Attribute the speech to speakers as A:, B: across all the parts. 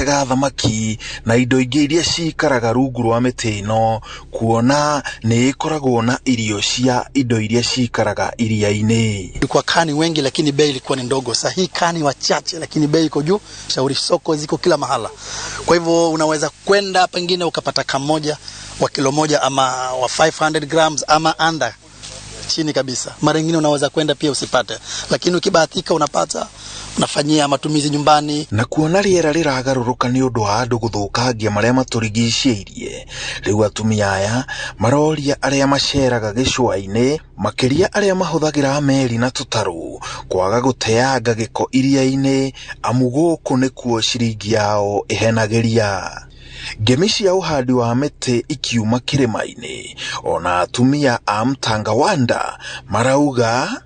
A: Magĩtega thamaki na indo ingĩ iria cikaraga rungu rwa mĩtĩ ĩno, kuona nĩ ĩkoragwo na irio cia indo iria cikaraga iria-inĩ.
B: Ilikuwa kani wengi lakini bei ilikuwa ni ndogo. Sasa hii kani wachache lakini bei iko juu. Shauri soko ziko kila mahala. Kwa hivyo unaweza kwenda pengine ukapata kamoja wa kilo moja ama wa 500 grams ama under chini kabisa. Mara nyingine unaweza kwenda pia usipate, lakini ukibahatika unapata, unafanyia matumizi nyumbani.
A: Na kuona rĩera rĩragarũrũka nĩ ũndũ wa andũ gũthũkangia marĩa matũrigicĩirie, rĩu atumia aya maroria arĩa maceraga gĩcũa-inĩ, makĩria arĩa mahũthagĩra meri na tũtarũ, kwaga gũteanga gĩko iria-inĩ, amu gũkũ nĩkuo ciringi yao ĩhenagĩria. Ngemi cia ũhandi wa mĩtĩ ikiuma kĩrĩma-inĩ, ona atumia a Mtangawanda marauga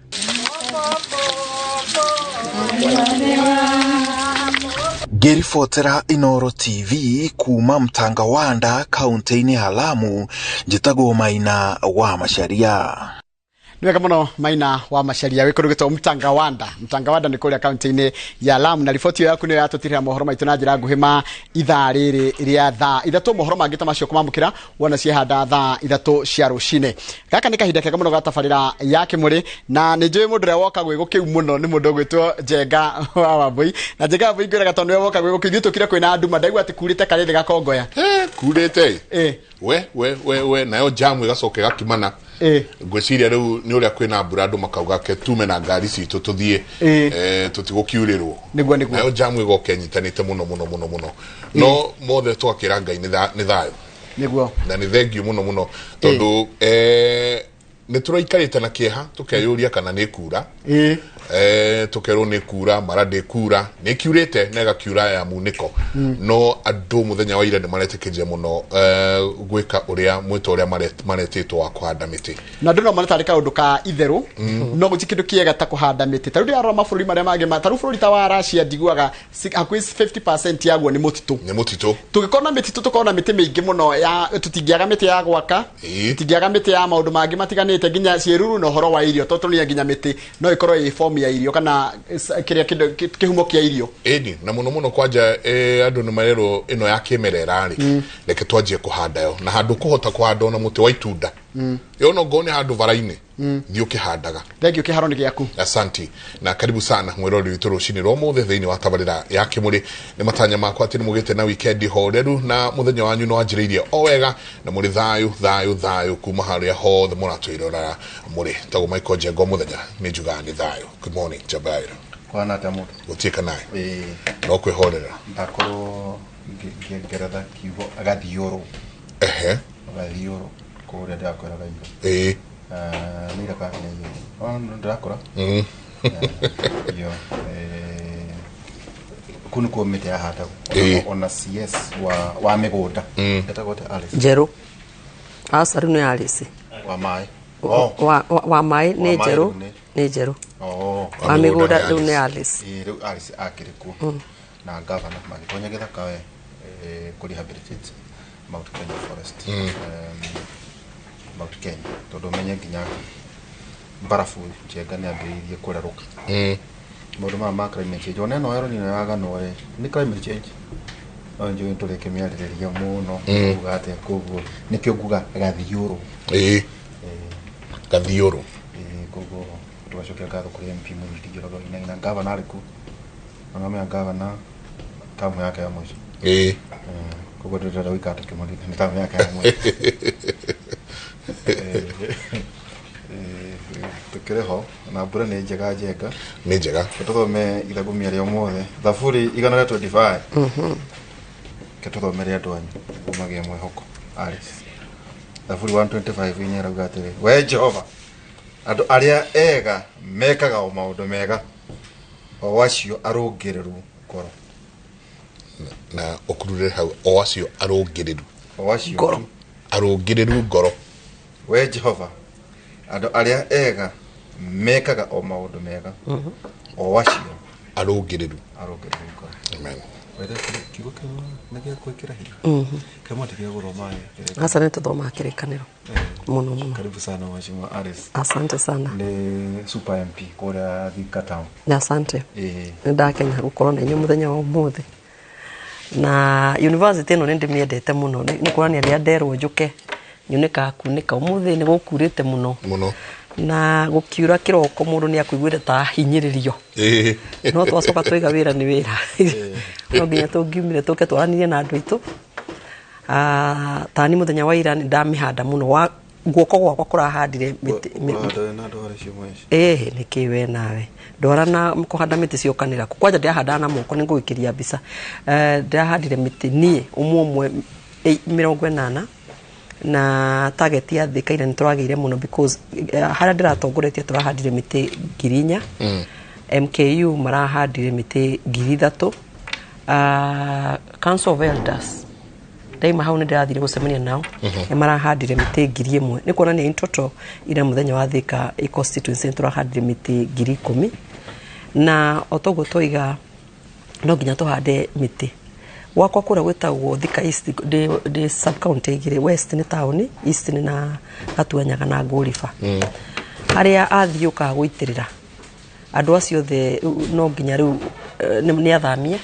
A: ngĩribotera Inooro TV kuma Mtangawanda kaunti-inĩ ya Lamu, njĩtagwo Maina wa Macharia.
C: Nĩ wega mũno Maina wa Macharia wĩ kũndũ gwĩtwo Mtangawanda. Mtangawanda nĩ kũrĩa kaunti-inĩ ya Lamu, na riboti ĩyo yaku nĩyo yatũtirĩra mohoro maitũ na njĩra nguhĩ ma ithaa rĩrĩ rĩa thaa 3. Mohoro mangĩ ta macio kũmamũkĩra wona ciehanda thaa 3 cia rũcinĩ. Gaka nĩ kahinda kega mũno ga tabarĩra ya Kĩmũrĩ, na nĩ njũĩ mũndũ ũrĩa woka gwĩ gũkĩu mũno nĩ mũndũ ũgwĩtwo Njenga wa Wambui. Na Njenga wa Wambui ngwĩraga tondũ nĩwe woka gwĩ gũkĩu, ithuĩ tũkire kwĩna nduma, ndaigua atĩ kurĩte karĩthĩ gakongoya.
D: Kurĩte we we we we, nayo jamu ĩgacoka ĩgakimana. Ngwĩciria rĩu nĩ ũrĩa kwĩna mbura andũ makauga ke tume na ngari citũ tũthiĩ, tũtigũkiurĩrwo.
C: Nĩguo nĩguo.
D: Nayo jamu ĩgoka ĩnyitanĩte mũno mũno mũno mũno, no mothe twakĩra Ngai nĩ thayũ.
C: Nĩguo.
D: Na nĩ thengiũ mũno mũno tondũ nĩ tũraikarĩte na kĩeha tũkeyũria kana nĩ kura, tũkerwo nĩ kura, mara ndĩ kura, nĩ kiurĩte na ĩgakiura ya munĩko. No andũ mũthenya wa ira nĩ maretĩkĩria mũno gwĩka ũrĩa mwĩto ũrĩa maretĩtwo wa kũhanda mĩtĩ.
C: Na andũ no mone tarĩ kaũndũ ka itherũ, no gũtirĩ kĩndũ kĩega ta kũhanda mĩtĩ. Ta rĩu ndĩrarora mabũrũri marĩa mangĩ, ta rĩu bũrũri ta wa Russia ndiguaga hakuhĩ 50% yaguo nĩ mũtitũ.
D: Nĩ mũtitũ.
C: Tũngĩkorwo na mĩtitũ, tũkorwo na mĩtĩ mĩingĩ mũno ya tũtingĩaga mĩtĩ ya gwaka, tũtingĩaga mĩtĩ ya maũndũ mangĩ matiganĩte, nginya ciĩruru na ũhoro wa irio, tondũ tũrĩa nginya mĩtĩ no ĩkorwo ĩ form ya irio kana kĩrĩa kĩndũ kĩhumo kĩa irio.
D: Ĩni na mũno mũno kwanja, andũ nĩ marerwo ĩno ya kĩmerera rĩ, reke twanjie kũhanda yo, na handũ kũhota kũhanda ona mũtĩ wa itunda yo no ngone handũ bara-inĩ, thiĩ ũkĩhandaga.
C: Thank you, kĩharo nĩ gĩaku.
D: Asanti na karibu sana mwĩrori witũ rũcinĩ rwa ũmũthĩ thĩinĩ wa tabarĩra ya Kĩmũrĩ. Nĩ matanya makwa atĩ nĩ mũgĩte na weekend horeru na mũthenya wanyu nĩ wanjĩrĩirie o wega na mũrĩ thayũ thayũ thayũ kuma harĩa hothe mũratwĩrorera mũrĩ. Tagwo Michael Njengo, mũthenya nĩ njugaga nĩ thayũ. Good morning Jabairo.
E: Kwana atĩa mũndũ?
D: Gũtiĩka nayo. No kwĩhorera.
E: Ndakorwo ngĩngeretha kiugo agathiũrũ. Agathiũrũ kũrĩa ndĩrakwĩraga ira. Nĩ ira kana nĩ ira? Oh, ndĩrakũra. Iyo. Kũu nĩkuo mĩtĩ yahandagwo. Ona CS wa mĩgũnda. Etagwo atĩa, Alice?
F: Njerũ. Aca, rĩu nĩ Alice.
E: Wa maĩ.
F: Wa maĩ nĩ
E: Wa maĩ
F: njerũ.
E: rĩu nĩ-
F: Nĩ njerũ.
E: Oh.
F: Wa mĩgũnda rĩu nĩ Alice.
E: Ĩĩ, rĩu Alice akĩrĩ kuo. Na governor magĩtonya gĩthaka we, kũ rehabilitate Mount Kenya Forest. Mount Kenya tondũ ũmenye nginya mbarabu Njenga nĩ ambĩrĩirie kũrerũka. Maũndũ maya ma climate change, ona ĩno El Nino yaganwo rĩ, nĩ climate change, no njũĩ tũrĩkĩmĩarĩrĩria mũno. Kuga atĩa? Koguo nĩkĩo nguga gathiũrũ.
D: Gathiũrũ.
E: Koguo tũgacokia ngatho kũrĩ MP Mũrĩithi Njoroge Wainaina, gavana arĩ kuo, na mamenya gavana tamu yake ya mũico. Koguo ndĩrenda gũikara tũkĩmũririkana nĩ tamu yake ya mũico. Tukĩrĩ ho na mbura nĩ njega njenga.
D: Nĩ njega.
E: Tũthome ithagumia rĩa ũmũthĩ, Thaburi 125. Ke tũthomere andũ anyu nĩguo magĩe mwĩhoko. Alice, Thaburi 125 inya ĩrauga atĩrĩ, we Jehova, andũ arĩa ega mekaga o maũndũ mega, o acio arũngĩrĩru ngoro.
D: Na ũkurure hau, o acio arũngĩrĩru.
E: O acio
F: Ngoro.
D: Arũngĩrĩru ngoro.
E: We Jehova, andũ arĩa ega mekaga o maũndũ mega, o acio
D: arũngĩrĩru.
E: Arũngĩrĩru ngoro.
D: Amen.
E: Wethe kiugo kĩu nĩ gĩa gwĩkĩra hinya. Kĩmwe ti gĩa gũthoma ĩ.
F: Aca, nĩ tũthomaga kĩrĩkanĩro mũno mũno.
E: Karibu sana Mheshimiwa Alice.
F: Asante sana.
E: Nĩ super MP kũrĩa Thika town.
F: Na asante. Nĩ ndakena gũkorwo na inyuĩ mũthenya wa ũmũthĩ. Na university ĩno nĩ ndĩmĩendete mũno, nĩ kuonania rĩrĩa nderwo njũke nyone kakunĩka ũmũthĩ nĩ gũkurĩte mũno
D: Mũno.
F: Na gũkiura kĩroko mũndũ nĩ akuiguĩte ta ahinyĩrĩrio. No twacoka twaiga wĩra nĩ wĩra, no nginya tũngiumire tũke twaranĩrie na andũ aitũ. Tani mũthenya wa ira nĩ ndamĩhanda mũno wa guoko gwakwa kũrahandire mĩtĩ.
E: Ũrahanda na ndwara ciumia ici?
F: Ĩĩ, nĩkĩ we nawe ndwara na kũhanda mĩtĩ ciokanĩra kũ kwanja ndĩrahandaga na moko, nĩ ngũgĩkĩria mbica. Ndĩrahandire mĩtĩ niĩ ũmwe ũmwe 80 na target ya Thika ira nĩ tũragĩire mũno because harĩa ndĩratongoretie tũrahandire mĩtĩ 4,000. MKU marahandire mĩtĩ 3,000. Council of Elders ndaima hau nĩ ndĩrathire gũcemania nao, nĩ marahandire mĩtĩ 1,000. Nĩ kuonania in total ira mũthenya wa Thika constituency nĩ tũrahandire mĩtĩ 10,000. Na o toguo twaiga no nginya tũhande mĩtĩ gwakwa kũrĩa gwĩtagwo Thika East, ndĩ sub county igĩrĩ, West nĩ taũni, East nĩ na Gatuanyaga na Ngũriba, harĩa athiĩ ũkaga gũitĩrĩra andũ acio othe rĩu no nginya rĩu nĩ athamie.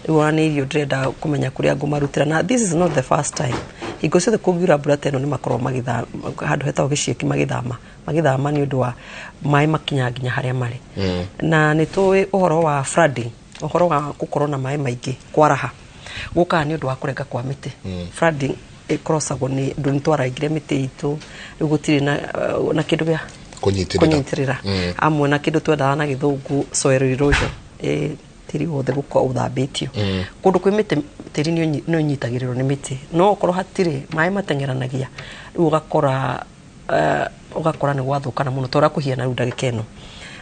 F: Rĩu ona nĩ irio ndĩrenda kũmenya kũrĩa ngũmarutĩra. Na this is not the first time, hingo ciothe kũngiura mbura ta ĩno nĩ makoragwo magĩthama handũ hetagwo Gĩcieki, magĩthama nĩ ũndũ wa maĩ makinya nginya harĩa marĩ. Na nĩ tũĩ ũhoro wa flooding, ũhoro wa gũkorwo na maĩ maingĩ kwaraha gũkaga nĩ ũndũ wa kũrenga kwa mĩtĩ. Flooding ĩkrosagwo nĩ ndũ nĩ twarangire mĩtĩ itũ, rĩu gũtirĩ na kĩndũ gĩa
D: Kũnyitĩrĩra.
F: Kũnyitĩrĩra amwe na kĩndũ twendaga na gĩthũngũ soil erosion, tĩri wothe gũkorwo ũthambĩtio. Kũndũ kwĩ mĩtĩ tĩri nĩ ũnyitagĩrĩrwo nĩ mĩtĩ, no okorwo hatirĩ maĩ mateng'eranagia, rĩu ũgakora nĩ gwathũkana mũno ta ũrĩa kũhiana rĩu ndagĩka ĩno.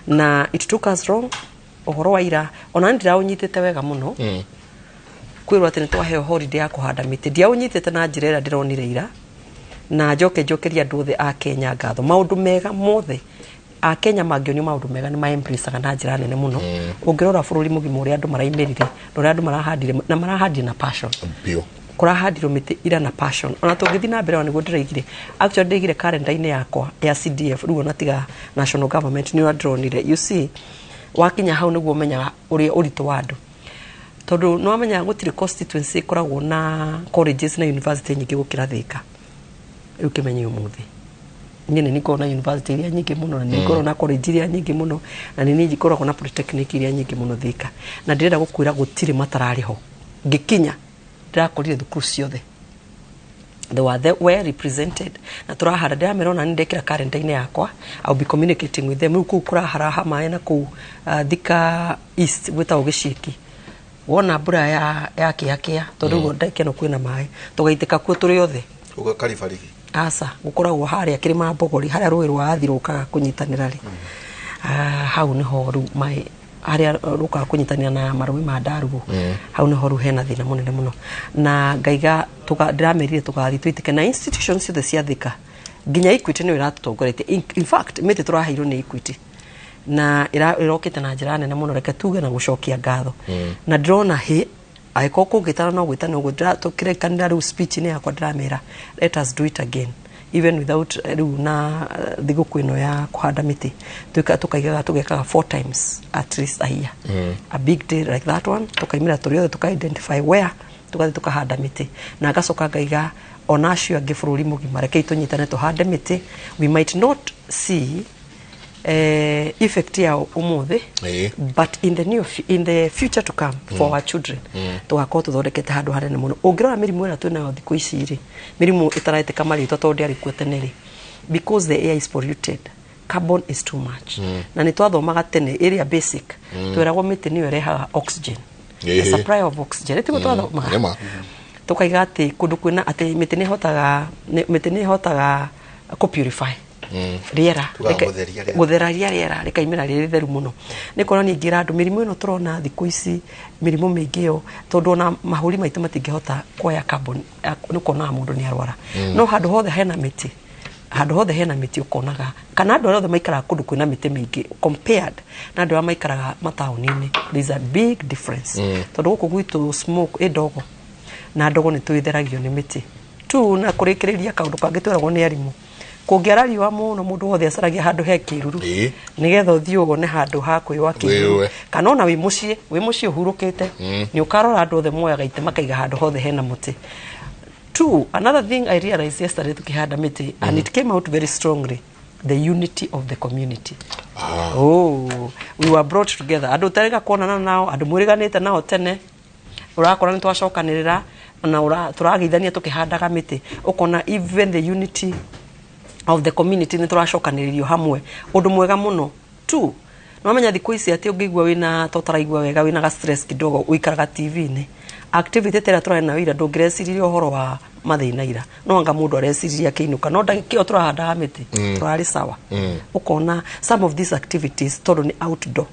F: Na it took us wrong ũhoro wa ira, ona nĩ ndĩraũnyitĩte wega mũno kwĩrwo atĩ nĩ twaheo holiday ya kũhanda mĩtĩ, ndiaũnyitĩte na njĩra ĩrĩa ndĩronire ira. Na njoke njokerie andũ othe a Kenya ngatho. Maũndũ mega mothe a Kenya mangĩonio maũndũ mega nĩ ma-embraceaga na njĩra nene mũno. Ũngĩrora bũrũri mũgima ũrĩa andũ maraimĩrire na ũrĩa andũ marahandire na marahandire na passion.
D: Biũ.
F: Kũrahandirwo mĩtĩ ira na passion. Ona tũngĩthiĩ na mbere, ona nĩguo ndĩraigire, actually ndĩraigire karenda-inĩ yakwa ya CDF rĩu, ona tiga national government nĩ ũrĩa ndĩronire. You see, wakinya hau nĩguo ũmenyaga ũrĩa ũritũ wa andũ, tondũ nĩ wamenya gũtirĩ constituency ĩkoragwo na colleges na university nyingĩ gũkĩra Thika. Rĩu kĩmenye ũmũthĩ niĩ nĩ ngoragwo na university iria nyingĩ mũno, na nĩ ngoragwo na college iria nyingĩ mũno, na nĩ niĩ ngoragwo na polytechnic iria nyingĩ mũno Thika. Na ndĩrenda gũkwĩra gũtirĩ matararĩ ho. Ngĩkinya ndĩrakorire thukuru ciothe, they were there, well represented, na turahara ndĩramera ona nĩ ndekĩra karenda-inĩ yakwa. I'll be communicating with them. Rĩu kũu kũraharaha maĩ na kũu Thika East gwĩtagwo Gĩcieki, wona mbura ya kĩakĩa, tondũ rĩu ndagĩka ĩno kwĩna maĩ tũgaitĩka kuo tũrĩ othe.
E: Ũgakaribarigi.
F: Aca, gũkoragwo harĩa kĩrĩma Mbogori, harĩa rũĩ rwa Athi rũkaga kũnyitanĩra rĩ. Hau nĩho rĩu maĩ harĩa rũkaga kũnyitanĩra na marũĩ ma Ndarugu, hau nĩho rĩu hena thĩna mũnene mũno. Na ngaiga ndĩramerire tũgathiĩ tũitĩke na institutions ciothe cia Thika, nginya Equity nĩyo ĩratũtongoretie. In fact mĩtĩ tũraheirwo nĩ Equity na ĩrokĩte na njĩra nene mũno, reke tuge na gũcokia ngatho. Na ndĩrona hĩ angĩkorwo kũngĩtana no gwĩtana ũguo tũkĩrekanĩra rĩu speech-inĩ yakwa ndĩramera let us do it again even without rĩu na thigũkũ ĩno ya kũhanda mĩtĩ. Tuika tukaigaga tũgekaga four times at least a year, a big day like that one, tukaimĩra tũrĩ othe, tuka identify where tugathiĩ tukahanda mĩtĩ. Na ngacoka ngaiga ona acio angĩ bũrũri mũgima, rekei tũnyitane tũhande mĩtĩ. We might not see effect yao ũmũthĩ, but in the future to come for our children tũgakorwo tũthondekete handũ hanene mũno. Ũngĩrora mĩrimũ ĩrĩa twĩnayo thikũ ici rĩ, mĩrimũ ĩtaraĩtĩka marĩtwa tondũ ndĩarĩ kuo tene rĩ, because the air is polluted, carbon is too much. Na nĩ twathomaga tene ĩrĩa basic, tweragwo mĩtĩ nĩyo ĩrehaga oxygen, the supply of oxygen, ĩtiguo twathomaga?
D: Nĩma.
F: Tukaiga atĩ kũndũ kwĩna atĩ mĩtĩ nĩ ĩhotaga kũ purify rĩera.
E: Tugaga gũtheria rĩera.
F: Gũtheraria rĩera rĩkaimĩra rĩ rĩtheru mũno. Nĩ kuonania ingĩra andũ mĩrimũ ĩno tũrona thikũ ici, mĩrimũ mĩingĩ ĩyo, tondũ ona mahũri maitũ matingĩhota kuoya carbon, nĩ ũkonaga mũndũ nĩ arwara. No handũ hothe hena mĩtĩ, handũ hothe hena mĩtĩ ũkonaga kana andũ arĩa othe maikaraga kũndũ kwĩna mĩtĩ mĩingĩ compared na andũ arĩa maikaraga mataũni-inĩ, there is a big difference, tondũ gũkũ gwitũ smoke ĩ ndogo, na ndogo nĩ twĩtheragio nĩ mĩtĩ tu. Na kũrĩkĩrĩria, kaũndũ kangĩ tweragwo nĩ arimũ, Kũngĩara riũa mũno mũndũ wothe acaragia handũ he kĩruru nĩgetha ũthiĩ wone handũ ha kwĩyũa kĩruru, kana ona wĩ mũciĩ ũhurũkĩte nĩ ũkarora andũ othe moyaga itĩ makaiga handũ hothe hena mũtĩ. Two, another thing I realized yesterday tukihanda mĩtĩ, and it came out very strongly, the unity of the community. Oh, we were brought together. Andũ ũtarĩga kuonana nao, andũ mwĩrĩganĩte nao tene, ũrakora nĩ twacokanĩrĩra na tũrageithania tũkĩhandaga mĩtĩ. Ũkona even the unity of the community nĩ tũracokanĩrĩrio hamwe, ũndũ mwega mũno. Two, nĩwamenya thikũ ici atĩ ũngĩigua wĩna totaraigua wega, wĩna ga stress kidogo, ũikaraga TV-inĩ. Activity tera tũrarĩ nayo ira, ndũngĩreciririe ũhoro wa mathĩna ira, no anga mũndũ areciririe akĩinũka, no ndagĩka ĩyo tũrahandaga mĩtĩ tũrarĩ sawa. Ũkona some of these activities tondũ nĩ outdoor,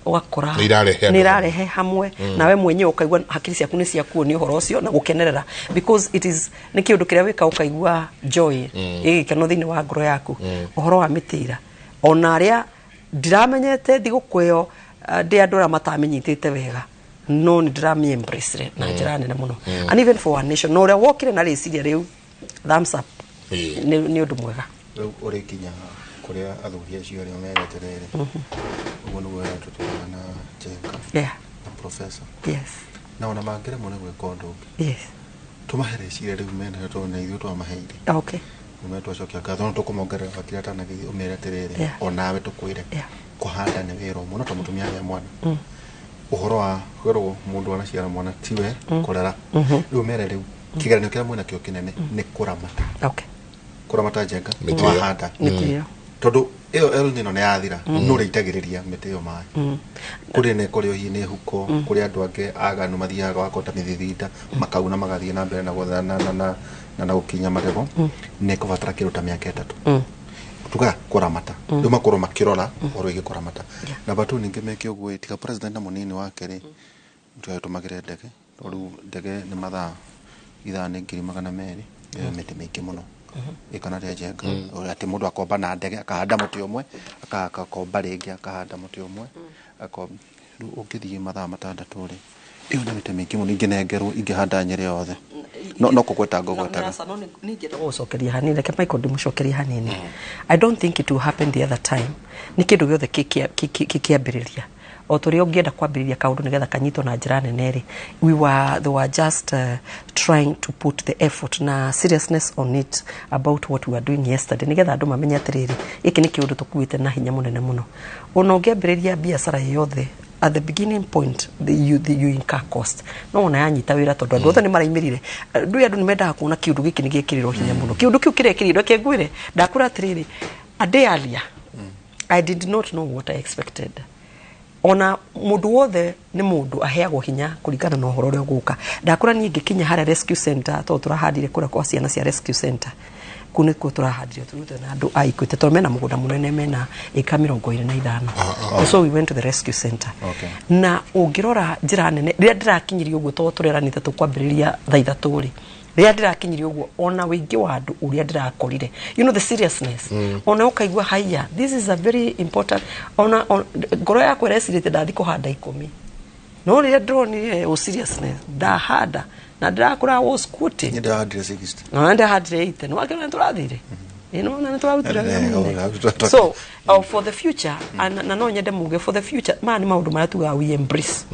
F: ũgakora nĩ irarehe hamwe, nawe mwenyewe ũkaigua hakiri ciaku nĩ ciakuo nĩ ũhoro ũcio na gũkenerera, because it is nĩ kĩũndũ kĩrĩa wĩka ũkaigua joy, gĩgĩkeno thĩinĩ wa ngoro yaku. Ũhoro wa mĩtĩ ira, ona arĩa ndiramenyete thigũkũ ĩyo ndĩ andũ arĩa matamenyitĩte wega, no nĩ ndĩramĩ embrace na njĩra nene mũno. And even for our nation, no ũrĩa wokire na rĩciria rĩu, thumbs up, nĩ ũndũ mwega.
E: Rĩu ũrĩkinya kũrĩa athuri acio arĩa mere atĩrĩrĩ, ũguo nĩguo wĩra tũtwaraga na Njenga na professor.
F: Yes.
E: Na ona mangĩremwo nĩ gwĩka ũndũ ũngĩ,
F: yes,
E: tũmahe rĩciria rĩu menayo tondũ nĩ ithuĩ twamaheire.
F: Okay.
E: Nĩme twacokia ngatho, no tũkũmongerera wakiri atanagĩthiĩ ũmere atĩrĩrĩ, onawe tũkwĩre kũhanda nĩ wĩra ũmwe, no ta mũtumia agĩa mwana, ũhoro wa kwĩrwo mũndũ anaciara mwana tiwe kũrera. Rĩu mere rĩu kĩgeranio kĩrĩa mwĩnakĩo kĩnene nĩ kũramata.
F: Okay.
E: Kũramata Njenga wahanda tondũ ĩyo El Nino nĩ yathira, no ũrĩitagĩrĩria mĩtĩ ĩyo maĩ. Kũrĩ nĩ kũrĩ hihi nĩ huko, kũrĩ andũ angĩ aganu mathiaga wakota mĩthithinda makauna magathiĩ na mbere na na gũkinya magego, nĩ kũbatara kĩndũ ta mĩaka 3 tuga kũramata. Rĩu makorwo makĩrora ũhoro wĩgiĩ kũramata. Namba 2 ningĩ meke ũguo, tiga president na mũnini wake rĩ, tũmagĩre ndege, tondũ ndege nĩ mathaa ithaa nĩ 200,000, ĩyo mĩtĩ mĩingĩ mũno ĩkana rĩa Njenga, atĩ mũndũ akomba na ndege akahanda mũtĩ ũmwe, akakomba rĩngĩ akahanda mũtĩ ũmwe, rĩu ũngĩthiĩ mathaa 6 rĩ, ĩyo nĩ mĩtĩ mĩingĩ mũno, ingĩnengerwo ingĩhanda Nyĩrĩ yothe. No kũgweta ngũgwetaga.
F: Ningĩenda gũgũcokeria hanini, reke Michael ndĩmũcokerie hanini. I don't think it will happen the other time. Nĩ kĩndũ gĩothe kĩkĩambĩrĩria, o tũrĩa ũngĩenda kwambĩrĩria kaũndũ nĩgetha kanyitwo na njĩra nene rĩ, they were just trying to put the effort na seriousness on it about what we were doing yesterday, nĩgetha andũ mamenye atĩrĩrĩ, gĩkĩ nĩ kĩũndũ tũkuĩte na hinya mũnene mũno. Ona ũngĩambĩrĩria biacara yothe, at the beginning point you incur cost, no ona yanyita wĩra tondũ andũ othe nĩ maraimĩrire. Ndũĩ andũ nĩ mendaga kuona kĩũndũ gĩkĩ nĩ gĩkĩrĩrwo hinya mũno, kĩũndũ kĩu kĩrekĩrĩrwo. Reke ngwĩre, ndakwĩra atĩrĩrĩ, a day earlier I did not know what I expected. Ona mũndũ wothe nĩ mũndũ aheagwo hinya kũringana na ũhoro ũrĩa ũgũka. Ndakũra niĩ ngĩkinya harĩa rescue center, tondũ tũrahandire kũrĩa kwa ciana cia rescue center, kũu nĩkuo tũrahandire tũrute na andũ a Equity, tondũ mena mũgũnda mũnene, mena ĩka 25. So we went to the rescue center. Na ũngĩrora njĩra nene rĩrĩa ndĩrakinyirie ũguo, tondũ tũreranĩte tũkwambĩrĩria thaa 3 rĩ, rĩrĩa ndĩrakinyirie ũguo, ona wĩingĩ wa andũ ũrĩa ndĩrakorire, you know the seriousness, ona ũkaigua haiya, this is a very important. Ona ngoro yakwa ĩrecirĩte ndathi kũhanda 10, no rĩrĩa ndĩronire o seriousness ndahanda, na ndĩrakũra was quoted,
E: ndĩrahandire 60,
F: na ndĩrahandire 80, no akĩona nĩtũrathire, ĩno na nĩtũrarutire wĩra mũnene. So for the future, na no nyende muge for the future, maya nĩ maũndũ marĩa tugaga we embrace.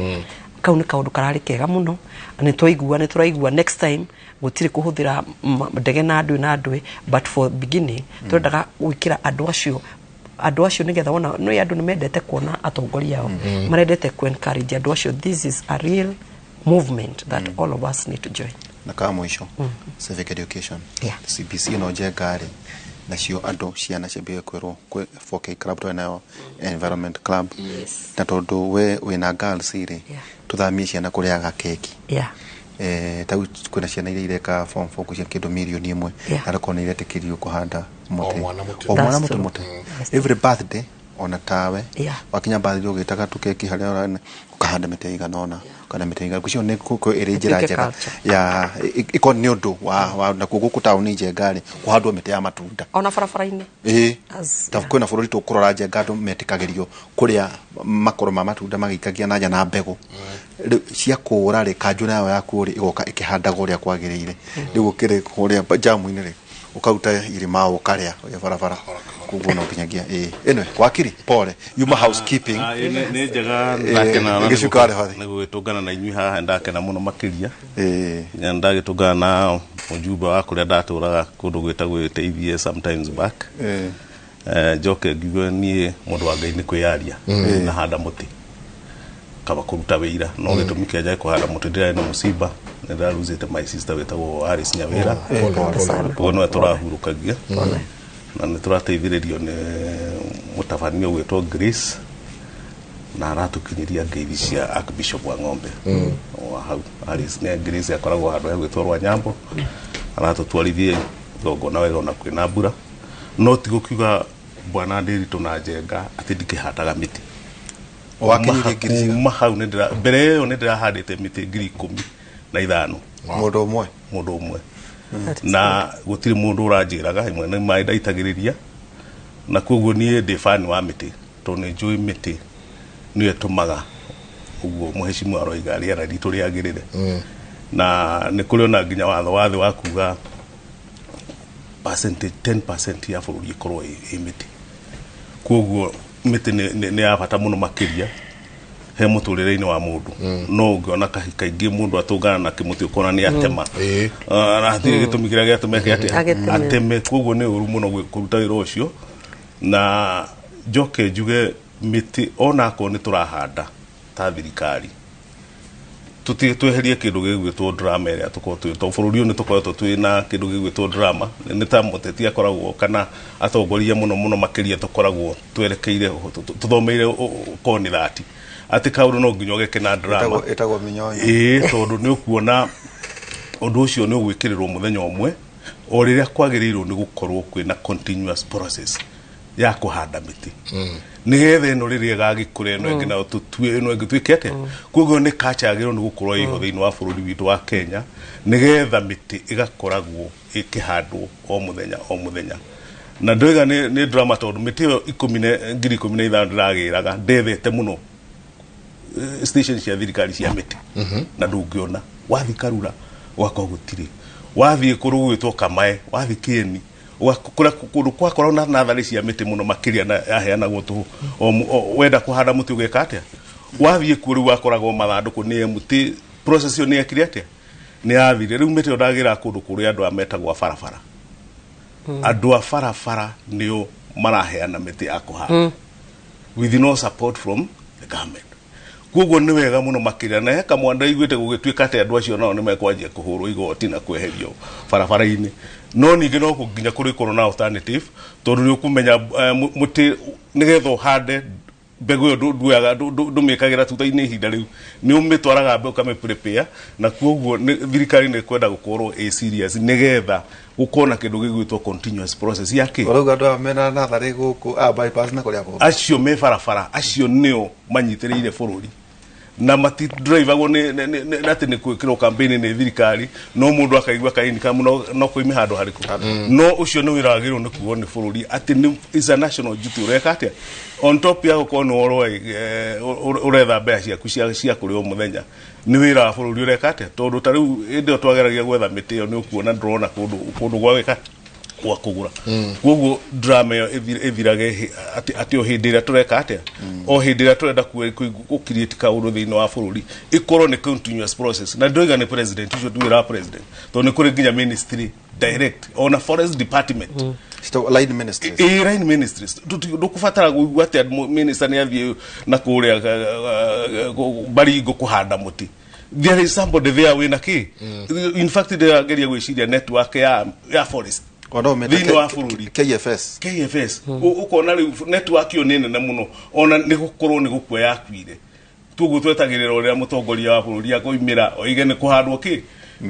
F: Kau nĩ kaũndũ kararĩ kega mũno, nĩ twaigua, nĩ tũraigua next time gũtirĩ kũhũthĩra ndege na andũ na andũ, but for beginning tũrendaga gwĩkĩra andũ acio nĩgetha wona no andũ nĩ mendete kuona atongoria ao, marendete ku encourage andũ acio. This is a real movement that all of us need to join.
E: Na ka mũico, civic education, CBC no Njenga rĩ, nacio andũ ciana ciambie kwĩrwo kwĩ 4K club twĩ nayo, environment club, na tondũ we wĩna girls rĩ, tũthamie ciana kũrĩaga keki. Ta kwĩna ciana iria ireka form 4 kũcia kĩndũ 1 million, na rĩkorwo nĩ iretĩkĩrio kũhanda mũtĩ, o mwana mũtĩ, every birthday ona tawe wakinya birthday ũgĩtaga tũkeki harĩa ũkahanda mĩtĩ ĩigana ũna, ũkahanda mĩtĩ ĩigana ũcio nĩ ĩrĩ njĩra njega ya ĩkorwo nĩ ũndũ wa nakuo gũkũ taũni Njenga rĩ, kũhandwo mĩtĩ ya matunda
F: ona barabara-inĩ.
E: Ta kwĩna bũrũri tũkũrora Njenga andũ metĩkagĩrio kũrĩa makoro ma matunda magĩikagia na nja na mbegũ cia kũũra rĩ, kanjũ nayo yakuo rĩ ĩgoka ĩkĩhandagwo ũrĩa kwagĩrĩire. Rĩu ũkĩrĩ kũrĩa jamu-inĩ rĩ, Ũkaruta irima ũkarĩa ũrĩa barabara. Koguo no nginyagia ĩĩ. Anyway, wakiri pole. Yuma housekeeping.
G: Nĩ njega, ndakena
E: gĩcuka rĩ.
G: Nĩ gũgĩtũngana na inyuĩ haha, ndakena mũno makĩria.
E: Ĩĩ.
G: Nya ndagĩtũngana na mũjumbe wa kũrĩa ndatũraga kũndũ gwĩtagwo Gĩteithie sometimes back.
E: Ĩĩ.
G: Njoke ngiuge niĩ mũndũ wa Ngai nĩ kwĩyaria na handa mũtĩ kaba kũruta wĩira, no gĩtũmi kĩa njage kũhanda mũtĩ, ndĩrarĩ na mũciba, nĩ ndaruzĩte my sister wĩtagwo Alice Nyawĩra.
E: Pole, pole.
G: Koguo nĩwe tũrahurũkagia na nĩ tũrateithĩrĩrio nĩ mũtabania ũgwĩtwo Grace, na aratũkinyĩria ngeithi cia Archbishop wa Ng'ombe wa hau. Alice nĩ Grace akoragwo handũ hegwĩtwo Rwanyambo, aratũtwarithia igongona wega ona kwĩna mbura. No ti gũkiuga bwana Ndĩritũ na Njenga atĩ ndikĩhandaga mĩtĩ.
E: Wakinyirie ngiri cigana?
G: Kuma hau nĩ mbere ĩyo nĩ ndĩrahandĩte mĩtĩ 15,000.
E: Mũndũ ũmwe.
G: Mũndũ ũmwe, na gũtirĩ mũndũ ũranjĩraga, ĩmwe nĩ maĩ ndaitagĩrĩria, na koguo niĩ ndĩ fan wa mĩtĩ tondũ nĩ njũĩ mĩtĩ nĩyo ĩtũmaga ũguo mũhecimu aroiga rĩera ritũ rĩagĩrĩre. Na nĩ kũrĩ ona nginya watho wa thĩ wa kuga percentage 10% ya bũrũri ĩkorwo ĩ mĩtĩ. Koguo mĩtĩ nĩ ya bata mũno makĩria he mũtũrĩre-inĩ wa mũndũ. No ũngĩona kaingĩ mũndũ atũngana na kĩmũtĩ ũkona nĩ atema. Na hatirĩ gĩtũmi kĩrĩa gĩatũma eke atĩa?
F: Agĩteme.
G: Ateme. Koguo nĩ ũru mũno kũruta wĩra ũcio. Na njoke njuge mĩtĩ onakorwo nĩ tũrahanda ta thirikari, tutige tweherie kĩndũ gĩgwĩtwo drama ĩrĩa tũkorwo twĩ, tondũ bũrũri ũyũ nĩ tũkoretwo twĩ na kĩndũ gĩgwĩtwo drama. Nĩ ta mũteti akoragwo kana atongoria mũno mũno makĩria, tũkoragwo twerekeire tũthomeire korwo nĩ thati atĩ kaũndũ no nginya ũgeke na drama.
E: Ĩtagwo mĩnyonyo.
G: Ĩĩ, tondũ nĩ ũkuona ũndũ ũcio nĩ ũgwĩkĩrĩrwo mũthenya ũmwe, o rĩrĩa kwagĩrĩirwo nĩ gũkorwo kwĩna continuous process ya kũhanda mĩtĩ, nĩgetha ĩno rĩrĩa ĩgagĩkũra, ĩno ĩngĩ nayo tũtue, ĩno ĩngĩ twĩke atĩa. Koguo nĩ culture yagĩrĩirwo nĩ gũkorwo ĩho thĩinĩ wa bũrũri witũ wa Kenya, nĩgetha mĩtĩ ĩgakoragwo ĩkĩhandwo o mũthenya o mũthenya. Na ndoiga nĩ drama tondũ mĩtĩ ĩyo 15,000 ndĩragĩraga ndethete mũno station cia thirikari cia mĩtĩ, na ndũngĩona wathiĩ Karura ũgakorwo gũtirĩ, wathiĩ kũrũ gwĩtwo Kamae, wathiĩ Kĩeni, kũrĩa kũndũ kwakorwo na natharĩ cia mĩtĩ mũno makĩria na yaheanagwo tũhũ. Wenda kũhanda mũtĩ ũgeka atĩa? Wathiĩ kuo rĩu wakoragwo mathandũkũ nĩ mũtĩ. Process ĩyo nĩ yekire atĩa? Nĩ yathire. Rĩu mĩtĩ ĩyo ndagĩra kũndũ kũrĩa andũ aya metagwo a barabara. Andũ a barabara nĩo maraheana mĩtĩ ya kũhanda with no support from the government. Koguo nĩ wega mũno makĩria, na he kamwanda iguĩte gũgĩtuĩka atĩ andũ acio nao nĩ mekwanjia kũhũrwo igoti na kweherio barabara-inĩ. No ningĩ no nginya kũrĩkorwo na alternative, tondũ nĩ ũkũmenya mũtĩ nĩgetha ũhande mbegũ ĩyo nduoyaga ndũmĩkagĩra tuta-inĩ ihinda rĩu, nĩ ũmĩtwaraga mbegũ ũkamĩ prepare. Na koguo thirikari nĩ kwenda gũkorwo ĩ serious nĩgetha gũkorwo na kĩndũ gĩgwĩtwo continuous process ya kĩ.
E: Ũrauga andũ aya mena natharĩ gũkũ a bypass na kũrĩa kũngĩ?
G: Acio me barabara acio nĩo manyitĩrĩire bũrũri na matidrivagwo nĩ atĩ nĩ gwĩkĩrwo campaign nĩ thirikari, no mũndũ akaigua ka income no koime handũ harĩkũ. No ũcio nĩ wĩra wagĩrĩirwo nĩ kuo nĩ bũrũri atĩ nĩ is a national duty. Ũreka atĩa on top ya gũkorwo nĩ ũretha mbeca ciaku cia kũrĩa o mũthenya? Nĩ wĩra wa bũrũri. Ũreka atĩa? Tondũ ta rĩu hĩndĩ ĩyo twageragia gwetha mĩtĩ ĩyo, nĩ ũkuona ndũrona kũndũ gwa gwĩka gwa kũgũra. Koguo drama ĩyo ĩthirage atĩ o hĩndĩ ĩrĩa tũreka atĩa, o hĩndĩ ĩrĩa tũrenda gũ create kaũndũ thĩinĩ wa bũrũri, ĩkorwo nĩ continuous process. Na ndoiga nĩ president ũcio, ti wĩra wa president, tondũ nĩ kũrĩ nginya ministry direct, ona forest department.
E: Citagwo line ministries.
G: Ĩ, line ministries. Ndũkũbatara kũigua atĩ minister nĩ athiĩ na kũrĩa Baringo kũhanda mũtĩ. There is somebody there wĩna kĩ. In fact, ndĩrageria gwĩciria network ya forest
E: Ona ũmĩte
G: thĩinĩ wa bũrũri.
E: KFS.
G: KFS. Ũkona rĩu network ĩyo nĩ nene mũno, ona nĩ gũkorwo nĩ gũkua yakuire. Tuguo twetagĩrĩra ũrĩa mũtongoria wa bũrũri akoimĩra oige nĩ kũhandwo kĩ.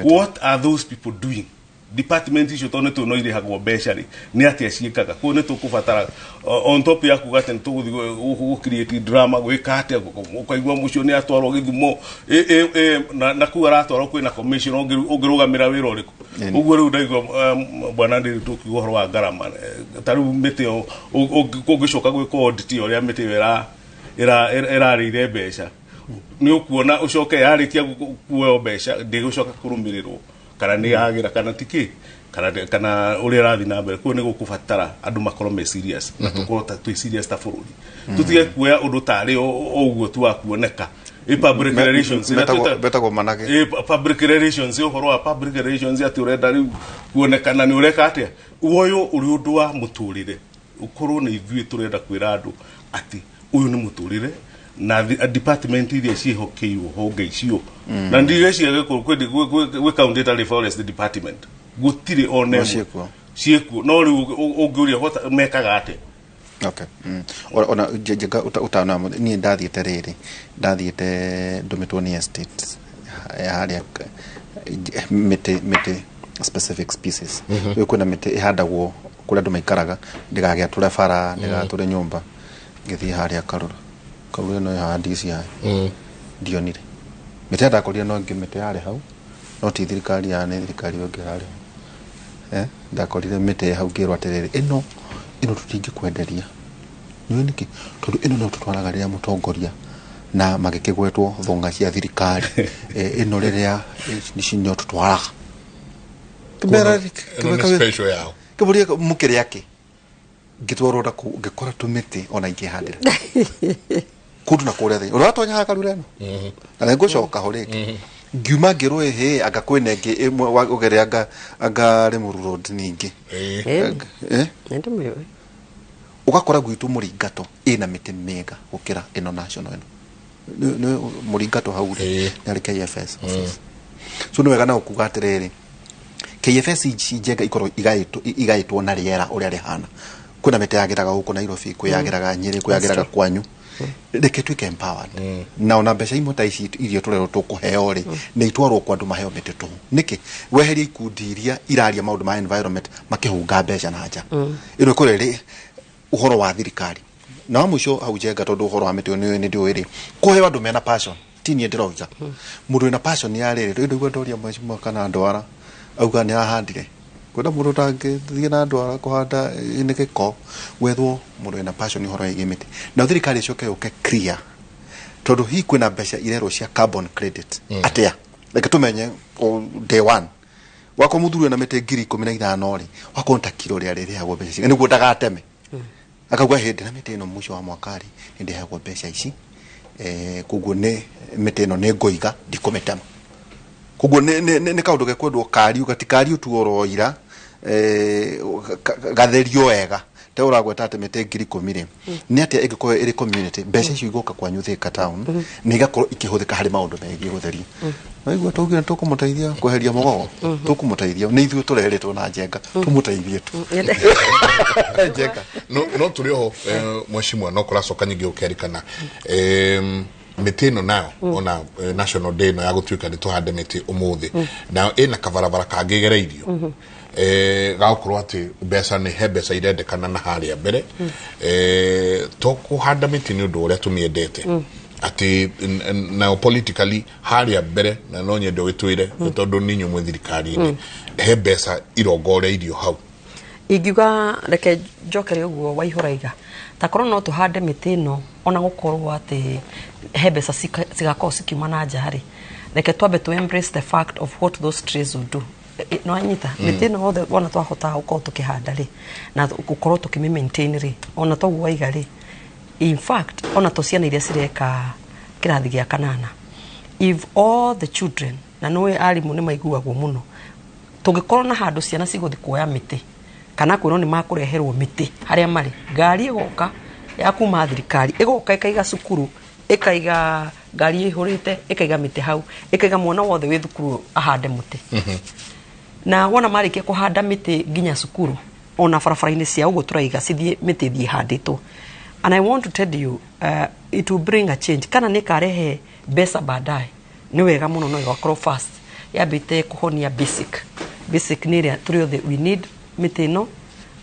G: What are those people doing, department icio? Tondũ nĩ tũ no irĩhagwo mbeca rĩ, nĩ atĩa ciĩkaga? Koguo nĩ tũkũbatara on top ya kuga atĩ nĩ tũgũthiĩ gũ create drama, gwĩka atĩa, ũkaigua mũcio nĩ atwarwo Gĩthumo na kũu aratwarwo kwĩna commission ũngĩrũgamĩra wĩra ũrĩkũ? Ũguo rĩu ndaigua bwana ndĩrĩ tũkiuga ũhoro wa ngarama, ta rĩu mĩtĩ ĩyo kũngĩcoka gwĩkwo audit ya ũrĩa mĩtĩ ĩyo ĩrarĩire mbeca, nĩ ũkuona ũcoke yarĩkia kuoyo mbeca ndĩgũcoka kũrũmĩrĩrwo. Kana nĩ yagĩra kana tikĩ kana ũrĩa ĩrathiĩ na mbere. Koguo nĩ gũkũbatara andũ makorwo me serious na tũkorwo ta twĩ serious ta bũrũri, tũtige kuoya ũndũ tarĩ o ũguo tu wa kuoneka. Ĩ public relations ĩrĩa
E: Betagwo manage.
G: Ĩ public relations, ũhoro wa public relations atĩ ũrenda rĩu kuonekana nĩ ũreka atĩa, woywo ũrĩ ũndũ wa mũtũrĩre, ũkorwo nĩ ithuĩ tũrenda kwĩra andũ atĩ ũyũ nĩ mũtũrĩre na department iria ciĩhokeirwo honge icio na ndigeciria gwĩ county ĩtarĩ forest department, gũtirĩ ona
E: No
G: ĩmwe.
E: Ciĩkuo.
G: Ciĩkuo, no rĩu ũngĩũria mekaga atĩa?
E: Okay. Ona njenga utana niĩ ndathiĩte rĩrĩ, ndathiĩte ndũmĩtwo nĩ estate harĩa mĩtĩ specific species. Rĩu kwĩna mĩtĩ ĩhandagwo kũrĩa andũ maikaraga ndĩgagĩatũre bara, ndĩgatũre nyũmba. Ngĩthiĩ harĩa Karura, Karura ĩno ĩ haha DCI, ndionire mĩtĩ. Ndakorire no ĩngĩ mĩtĩ yarĩ hau, no ti thirikari ya nĩ thirikari ĩngĩ yarĩ hau. Ndakorire mĩtĩ hau, ngĩrwo atĩrĩrĩ, ĩno tũtingĩkwenderia. Nĩũĩ nĩkĩ? Tondũ ĩno no tũtwaraga rĩrĩa mũtongoria na magĩkĩgwetwo thũng'a cia thirikari. Ĩno rĩrĩa ici no tũtwaraga.
D: Ĩno nĩ special yao.
E: Kĩbũria mũkĩrĩa kĩ ngĩtwarwo na kũu, ngĩkora tũmĩtĩ ona ingĩhandĩra kũndũ na kũrĩa thĩinĩ ũratonya haha Karura ĩno na nĩ ngũcoka ho rĩngĩ. Ngiuma ngĩrwo ĩhĩ anga kwĩna ĩngĩ ĩmwe ũgere anga Limuru Road ningĩ. Eh?
F: Nĩndĩmĩũĩ.
E: Ũgakora gwitũ mũringato ĩna mĩtĩ mĩega gũkĩra ĩno national ĩno. Nĩ mũringato hau rĩ, nĩ harĩ KFS office. So nĩ wega na ũkuga atĩrĩrĩ, KFS ici njega ikorwo igaĩtwo na rĩera ũrĩa rĩhana. Kwĩna mĩtĩ yagĩraga gũkũ Nairobi, kwĩ yagĩraga Nyĩrĩ, kwĩ yagĩraga kwanyu. Reke tuĩke empowered na ona mbeca imwe ta ici iria tũrerwo tũkũheo rĩ, nĩ itwarwo kwa andũ maheo mĩtĩ tũhũ. Nĩkĩ weherie ikundi iria iraria maũndũ ma environment makĩhũnga mbeca na nja? Ĩno ĩkorwo ĩrĩ ũhoro wa thirikari. Na wa mũico hau njenga, tondũ ũhoro wa mĩtĩ nĩ ndĩũĩ rĩ, kũheo andũ mena passion, ti niĩ ndĩroiga mũndũ wĩna passion ya rĩrĩ. Rĩu ndaigua ndoria mheshimiwa kana ndwara auga nĩ ahandire. Kwĩna mũndũ ũtangĩthiĩ na ndwara kũhanda nĩ gĩko. Gwethwo mũndũ wĩna passion ũhoro wĩgiĩ mĩtĩ, na thirikari ĩcoke yũke clear, tondũ hihi kwĩna mbeca irerwo cia carbon credit atĩa? Reke tũmenye o day one wakwa mũthuri na mĩtĩ 15,000 rĩ, wakorwo nĩ ta kiro rĩa rĩrĩhagwo mbeca cigana nĩguo ndagateme, akauga hĩndĩ na mĩtĩ ĩno mũico wa mwaka rĩ, nĩ ndĩheagwo mbeca ici, koguo nĩ mĩtĩ ĩno nĩ ngũiga, ndikũmĩtema. Koguo nĩ kaũndũ gekwendwo kariũ, gatikariũ tu oro ira, gatherio wega. Te ũragweta atĩ mĩtĩ 10,000 rĩ, nĩ atĩa ĩngĩkorwo ĩrĩ community mbeca icio igoka kwanyu Thika town na igakorwo ikĩhũthĩka harĩ maũndũ megiĩ gũtheria? Naigua tũugire tũkũmũteithia kweheria mũgogo, tũkũmũteithia nĩ ithuĩ tũrerĩtwo na njenga tũmũteithie tu njenga.
D: No tũrĩ oho, mheshimiwa, no kũracoka nyingĩ ũkerikana mĩtĩ ĩno nayo ona national day ĩno ya gũtuĩka nĩ tũhande mĩtĩ ũmũthĩ, nayo ĩna kabarabara kangĩ gereirio gagũkorwo atĩ mbeca nĩ he mbeca irendekana na harĩa mbere, to kũhanda mĩtĩ nĩ ũndũ ũrĩa tũmĩendete atĩ nayo politically harĩa mbere. Na no nyende ũgĩtwĩre, tondũ nĩ inyuĩ mwĩ thirikari-inĩ, he mbeca irongoreirio hau.
F: Ingiuga reke njokere ũguo waihũraiga, takorwo no tũhande mĩtĩ ĩno ona gũkorwo atĩ he mbeca cigakorwo cikiuma na nja rĩ, reke twambe to embrace the fact of what those trees will do. No anyita mĩtĩ ĩno yothe wona twahota gũkorwo tũkĩhanda rĩ, na gũkorwo tũkĩmĩ maintain rĩ, ona toguo waiga rĩ, in fact ona to ciana iria cireka kĩrathi gĩa kanana, if all the children, na nĩũĩ arimũ nĩ maiguagwo mũno, tũngĩkorwo na handũ ciana cigũthiĩ kuoya mĩtĩ kana kwĩrwo nĩ makũreherwo mĩtĩ harĩa marĩ, ngari ĩgoka ya kuma thirikari, ĩgoka ĩkaiga cukuru, ĩkaiga ngari ĩihũrĩte, ĩkaiga mĩtĩ hau, ĩkaiga mwana wothe wĩ thukuru ahande mũtĩ. Na wona marĩkia kũhanda mĩtĩ nginya cukuru ona barabara-inĩ cia ũguo tũraiga cithiĩ mĩtĩ ĩthiĩ ĩhandĩtwo. And I want to tell you, it will bring a change. Kana nĩ karehe mbeca baadaye nĩ wega mũno, no ĩgakorwo fast yambĩte kũhonia basic. Basic nĩ ĩrĩa tũrĩ othe we need mĩtĩ ĩno.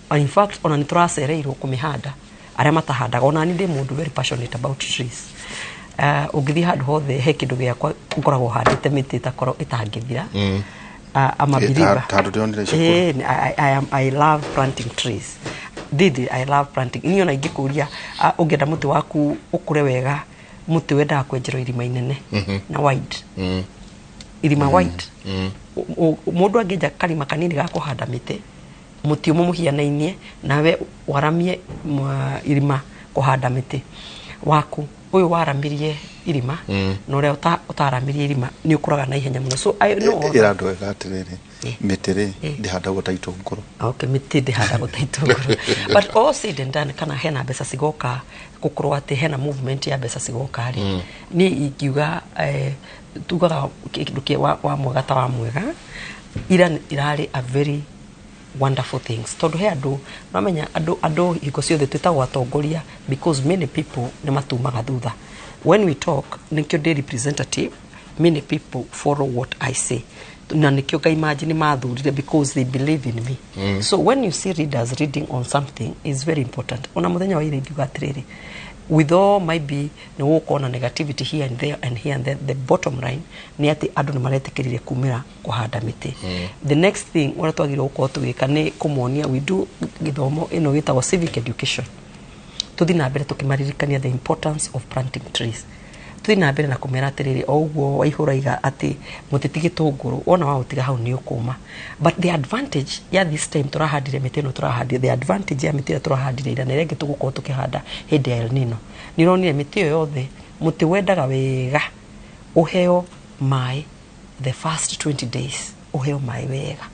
F: And in fact ona nĩ tũracereirwo kũmĩhanda arĩa matahandaga. Ona niĩ ndĩ mũndũ very passionate about trees. Ũngĩthiĩ handũ hothe he kĩndũ gĩakwa ngoragwo handĩte mĩtĩ ĩtakorwo ĩtangĩthira. I'm a believer.
E: Ta handũ ndĩronire cukuru.
F: I love planting trees. Didi, I love planting. Niĩ ona ingĩkũria, ũngĩenda mũtĩ waku ũkũre wega, mũtĩ wendaga kwenjerwo irima inene na wide. Irima wide. Mũndũ angĩenja karima kanini ga kũhanda mĩtĩ, mũtĩ ũmwe mũhianainie nawe waramie irima kũhanda mĩtĩ waku, ũyũ waramirie irima na ũrĩa ũtaramirie irima nĩ ũkũraga na ihenya mũno. So I know all
E: Ĩra
F: that.
E: andũ wega atĩrĩrĩ, mĩtĩ rĩ ndĩhandagwo ta itũngũrũ.
F: Okay, mĩtĩ ndĩhandagwo ta itũngũrũ, but all said and done, kana hena mbeca cigoka, gũkorwo atĩ hena movement ya mbeca cigoka rĩ, niĩ ingiuga tugaga kĩndũ kĩa wa mwega ta wa mwega ira irarĩ a very wonderful things, tondũ he andũ mamenya andũ hingo ciothe twĩtagwo atongoria because many people nĩ matumaga thutha. When we talk, nĩkĩo ndĩ representative, many people follow what I say, na nĩkĩo ngai imagine mathurire because they believe in me. So when you see leaders reading on something is very important. Ona mũthenya wa ira ingiuga atĩrĩrĩ, with all maybe nĩ gũkorwo na negativity here and there and here and there, the bottom line nĩ atĩ andũ nĩ maretĩkĩrire kumĩra kũhanda mĩtĩ. The next thing ũrĩa twagĩrĩirwo gũkorwo tũgĩka nĩ kũmonia, we do gĩthomo ĩno gĩtagwo civic education, tuthi na mbere tukimaririkania the importance of planting trees, tuthi na mbere na kumera atiriri o ũguo Waihũra iga atĩ mũtĩ ti gĩtũngũrũ, wona waũtiga hau nĩ ũkũma. But the advantage ya this time tũrahandire mĩtĩ ĩno tũrahandire, the advantage ya mĩtĩ ĩrĩa tũrahandire ira na ĩrĩa ĩngĩ tũgũkorwo tũkĩhanda hĩndĩ ya El Nino, nĩ ũronire mĩtĩ ĩyo yothe, mũtĩ wendaga wega ũheo maĩ the first 20 days, ũheo maĩ wega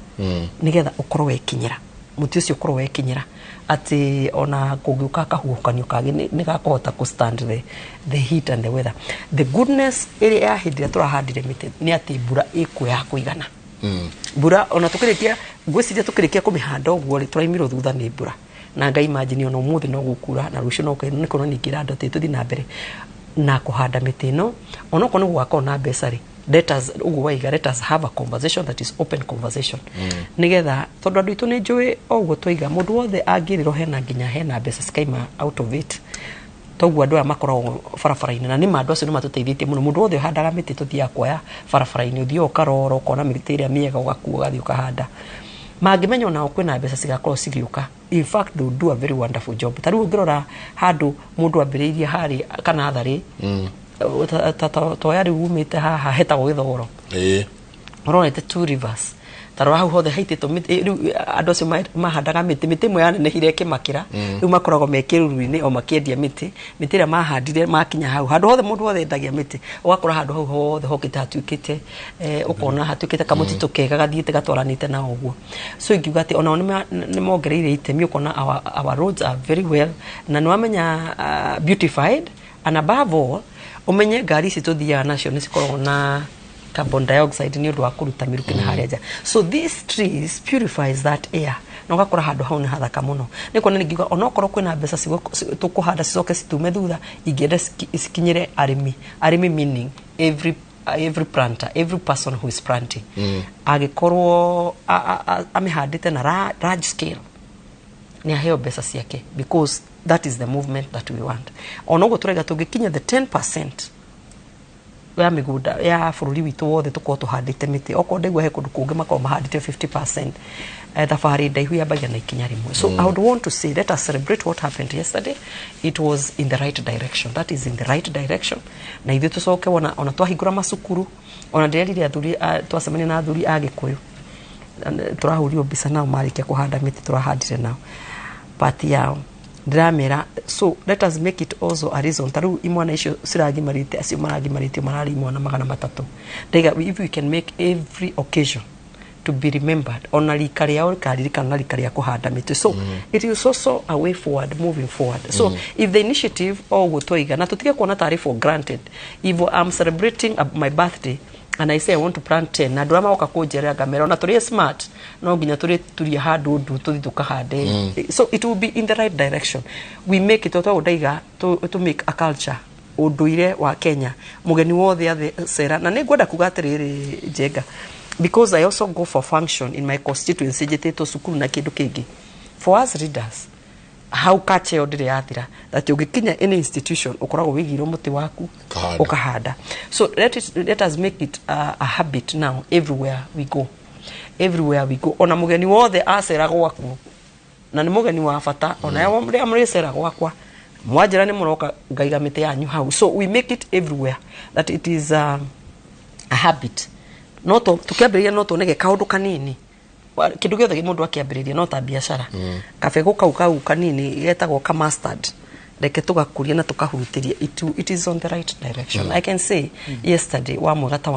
F: nĩgetha ũkorwo wekinyĩra mũtĩ ũcio, ũkorwo wekinyĩra atĩ ona kũngĩũka kahuhũkanio kangĩ nĩ gakũhota kũ stand the heat and the weather. The goodness ĩrĩa ya hĩndĩ ĩrĩa tũrahandire mĩtĩ nĩ atĩ mbura ĩkuo ya kũigana. Mbura ona tukĩrĩkia, ngwĩciria tukĩrĩkia kũmĩhanda ũguo rĩ, tũraimirwo thutha nĩ mbura, na ngai imagine ona ũmũthĩ no gũkura na rũciũ no nĩ kuona. Ningĩ andũ atĩ tũthiĩ na mbere na kũhanda mĩtĩ ĩno, onokorwo nĩ gũgakorwo na mbeca rĩ, let us, ũguo waiga, let us have a conversation that is open conversation, nĩgetha tondũ andũ aitũ nĩ njũĩ o ũguo twaiga, mũndũ wothe angĩrĩrwo hena nginya hena mbeca cikaima out of it, toguo andũ aya makoragwo barabara-inĩ, na nĩma andũ acio nĩ matũteithĩtie mũno. Mũndũ wothe ũhandaga mĩtĩ, tũthiaga kuoya barabara-inĩ, ũthiaga ũkarora ũkona mĩtĩ ĩrĩa mĩega, ũgakua ũgathiĩ ũkahanda. Mangĩmenya onao kwĩna mbeca cigakorwo cigĩũka, in fact they will do a very wonderful job. Ta rĩu ũngĩrora handũ mũndũ ambĩrĩirie harĩa kana tharĩ toya rĩu umĩte haha hetagwo Gĩthogoro, ũrorete Two Rivers, ta rora hau hothe haitĩtwo mĩtĩ. Rĩu andũ acio mahandaga mĩtĩ, mĩtĩ ĩmwe yanenehire ĩkĩmakĩra, rĩu makoragwo me kĩruru-inĩ o makĩendia mĩtĩ, mĩtĩ ĩrĩa mahandire. Makinya hau handũ hothe mũndũ wothe endagia mĩtĩ, ũgakora handũ hau hothe hokĩte hatuĩkĩte ũkona hatuĩkĩte kamũtitũ kega gathiĩte gatwaranĩte na ũguo. So ingiuga atĩ onao nĩ mongereire itemi, ũkona our roads are very well na nĩ wamenya beautified, and above all ũmenye ngari ici tũthiaga nacio nĩ cikoragwo na carbon dioxide nĩ ũndũ wa kũruta mĩrukĩ na harĩa nja. So these trees purifies that air na ũgakora handũ hau nĩ hathaka mũno. Nĩ kuona ningiuga onokorwo kwĩna mbeca tũkũhanda cicoke citume thutha, ingĩenda cikinyĩre arĩmi, arĩmi meaning every planter, every person who is planting, agĩkorwo amĩhandĩte na large scale, nĩ aheo mbeca ciake, because that is the movement that we want. Ona ũguo tũraiga tũngĩkinya the 10% ya mĩgũnda ya bũrũri witũ wothe tũkorwo tũhandĩte mĩtĩ, okorwo ndaigua he kũndũ kũngĩ makorwo mahandĩte 50%, thabarĩ ndaihu yambagia na ikinya rĩmwe. So I would want to say let us celebrate what happened yesterday. It was in the right direction, that is in the right direction. Na ithuĩ tũcoke ona twahingũra macukuru, ona ndĩrerire athuri twacemania na athuri a Gĩkũyũ, tũrahũrirwo mbica nao marĩkia kũhanda mĩtĩ tũrahandire nao pati yao, ndĩramera so let us make it also a reason. Ta rĩu imwana icio ciragimarĩte, acio maragimarĩtio mararĩ imwana 300, ndaiga if we can make every occasion to be remembered, ona rika rĩao rĩkaririkana na rika rĩa kũhanda mĩtĩ. So it is also a way forward, moving forward. So if the initiative o ũguo twaiga na tũtige kuona tarĩ for granted, if I'm celebrating my birthday and I say I want to plant 10, na andũ arĩa magoka kũnjerera ngamera ona tũrĩ smart no nginya tũrĩ turie handũ ndu tũthiĩ tũkahande. So it will be in the right direction. We make it otoguo ndaiga to make a culture, ũndũire wa Kenya, mũgeni wothe athe cera. Na nĩ ngwenda kuga atĩrĩrĩ, Njenga, because I also go for function in my constituency, njĩtĩtwo cukuru na kĩndũ kĩngĩ, for us leaders hau culture ĩyo ndĩrĩ yathira, that ũngĩkinya any institution ũkoragwo wĩigĩirwo mũtĩ waku.
D: Ũkahanda.
F: Ũkahanda. So let us make it a habit now, everywhere we go, everywhere we go, ona mũgeni wothe acera gwaku na nĩ mũgeni wa bata, ona rĩrĩa mũrĩcera gwakwa mwanjĩra nĩ mũroka, ngaiga mĩtĩ yanyu hau. So we make it everywhere that it is a habit. No tũkĩambĩrĩria no tuonege kaũndũ kanini. Kĩndũ gĩothe mũndũ akĩambĩrĩria no ta biacara. Kabegũ kau kanini getagwo ka mustard. Reke tũgakũria na tũkahurutĩria. It is on the right direction. I can say yesterday wa mwega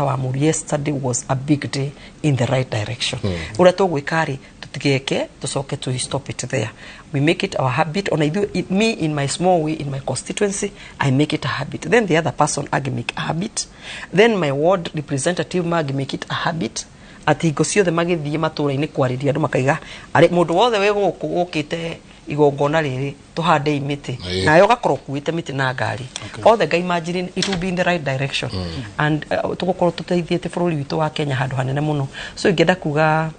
F: wa muru yesterday was a big day in the right direction. Ũrĩa tũgwĩka rĩ tũtigeke tũcoke to stop it there. We make it our habit. Ona ithuĩ, me in my small way in my constituency, I make it a habit. Then the other person agi make a habit. Then my ward representative magi make it a habit. Ati hingo ciothe magĩthiĩ matũra-inĩ kwarĩria andũ makaiga arĩ mũndũ wothe wĩ gũkũ ũkĩte igongona rĩrĩ tũhande mĩtĩ nayo ũgakorwo ũkuĩte mĩtĩ na ngari. Othe ngai imagine it will be in the right direction. And tũgũkorwo tũteithĩtie bũrũri witũ wa Kenya handũ hanene mũno. So ingĩenda kuga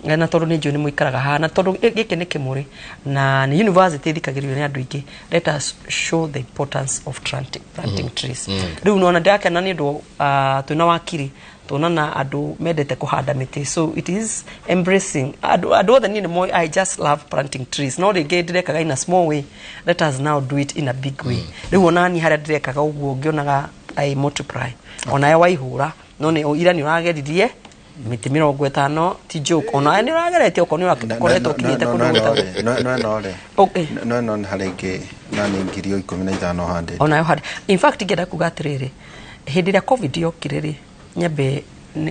F: na tondũ nĩ njũĩ nĩ mũikaraga haha na tondũ gĩkĩ nĩ kĩmũrĩ na nĩ university ĩthikagĩrĩrio nĩ andũ aingĩ, let us show the importance of planting trees. Rĩu nona ndĩrakena nĩ ũndũ twĩna wakiri tuonana andũ mendete kũhanda mĩtĩ, so it is embracing andũ othe. Niĩ nĩ I just love planting trees, no rĩngĩ ndĩrekaga in a small way. Let us now do it in a big way. Rĩu ona niĩ harĩa ndĩrekaga ũguo ngĩonaga I multiply. Onawe waihũra no nĩ ira nĩ ũrageririe mĩtĩ 50 ti joke, ona nĩ ũrageretie okorwo nĩ ũrakoretwo ũkinyĩte kũndũ gwĩtagwo
E: no no harĩa ingĩ na nĩ 15,000 handĩte
F: onayo handĩ. In fact ingĩenda kuga atĩrĩrĩ, hĩndĩ ĩrĩa COVID yokire rĩ, nyambe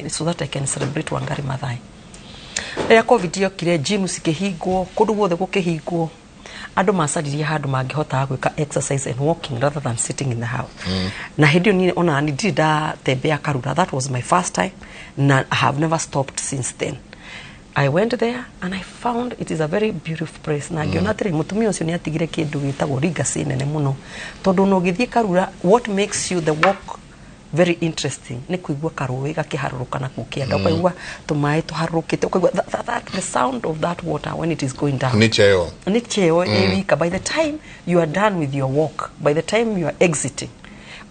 F: so that I can celebrate Wangari Maathai. Rĩrĩa COVID yokire, gym cikĩhingwo, kũndũ guothe gũkĩhingwo, andũ macaririe handũ mangĩhotaga gwĩka exercise and walking rather than sitting in the house. Na hĩndĩ ĩyo niĩ ona niĩ ndirĩ ndatembea Karura. That was my first time na I have never stopped since then. I went there and I found it is a very beautiful place. Na ngĩona atĩrĩ, mũtumia ũcio nĩ atigire kĩndũ gĩtagwo legacy nene mũno, tondũ no ũgĩthiĩ Karura, what makes you the walk very interesting nĩ kũigua karũĩ gakĩharũrũka na kũu kĩanda, ũkaigua tũmaĩ tũharũrũkĩte, ũkaigua that the sound of that water when it is going down.
D: Nĩ cheo.
F: Nĩ cheo ĩ wika. By the time you are done with your walk, by the time you are exiting,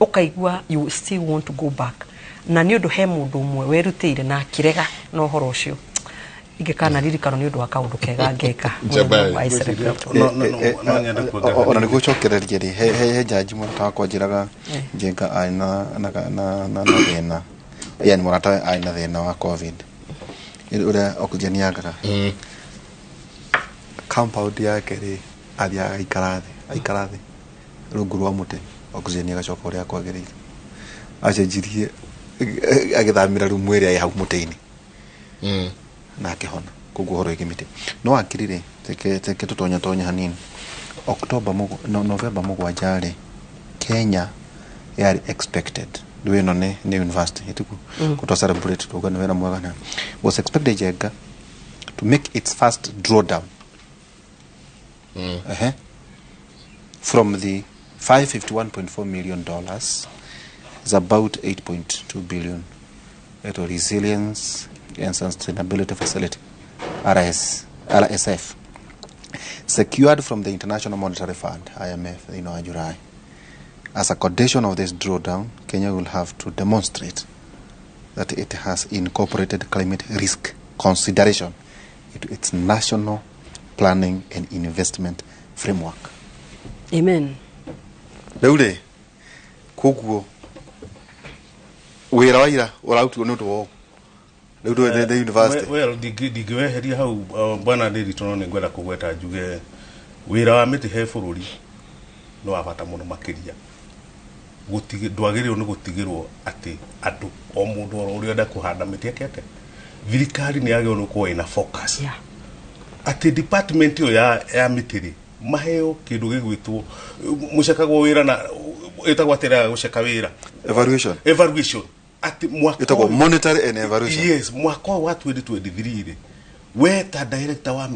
F: ũkaigua you still want to go back. Na nĩ ũndũ he mũndũ ũmwe werutĩire na akĩrega na ũhoro ũcio, ingĩkana ririkano nĩ ũndũ wa kaũndũ kega ngeka. I celebrate.
G: No nyende kuongerera.
E: Ona nĩguo cokererie rĩ, he jaji mũrata wakwa njĩraga Njenga arĩ na thĩna, yani mũrata arĩ na thĩna wa COVID ũrĩa oxygen yagaga compound yake rĩ, athiaga aikara thĩ rungu rwa mũtĩ, oxygen ĩgacoka ũrĩa kwagĩrĩire. Acenjirie agĩthamĩra rumu ĩrĩa ĩ hau mũtĩ-inĩ na akĩhona. Koguo ũhoro wĩgiĩ mĩtĩ no akiri rĩ, teke tũtonya tonya hanini. October November 7 rĩ, Kenya yarĩ expected, rĩu ĩno nĩ university ĩtiku kũtwa celebrate tuga nĩ wĩra mwega, na was expected Njenga to make its first drawdown from the $551.4 million is about 8.2 billion at Resilience and Sustainability Facility RSF secured from the International Monetary Fund IMF in July. As a condition of this drawdown, Kenya will have to demonstrate that it has incorporated climate risk consideration into its national planning and investment framework.
F: Amen.
E: Rĩu rĩ, koguo wĩra wa ira ũrarutirwo nĩ ũndũ wa ũũ rĩu ndũ the university.
G: Well, ndingĩweheria hau bwana Ndiritu, no nĩngwenda kũgweta njuge wĩra wa mĩtĩ he bũrũri nĩ wa bata mũno makĩria. Ndwagĩrĩirwo nĩ gũtigĩrwo atĩ andũ o mũndũ oro ũrĩa ũrenda kũhanda mĩtĩ eke atĩa. Thirikari nĩ yagĩrĩirwo nĩ gũkorwo ĩna focus. Atĩ department ĩyo ya mĩtĩ rĩ, maheo kĩndũ gĩgwĩtwo mũcekagwo wĩra na ĩtagwo atĩrĩ gũceka wĩra
E: evaluation.
G: Evaluation atĩ mwaka
E: ĩtagwo monetary and evaluation.
G: Yes, mwaka wa 2023 rĩ, we ta director wa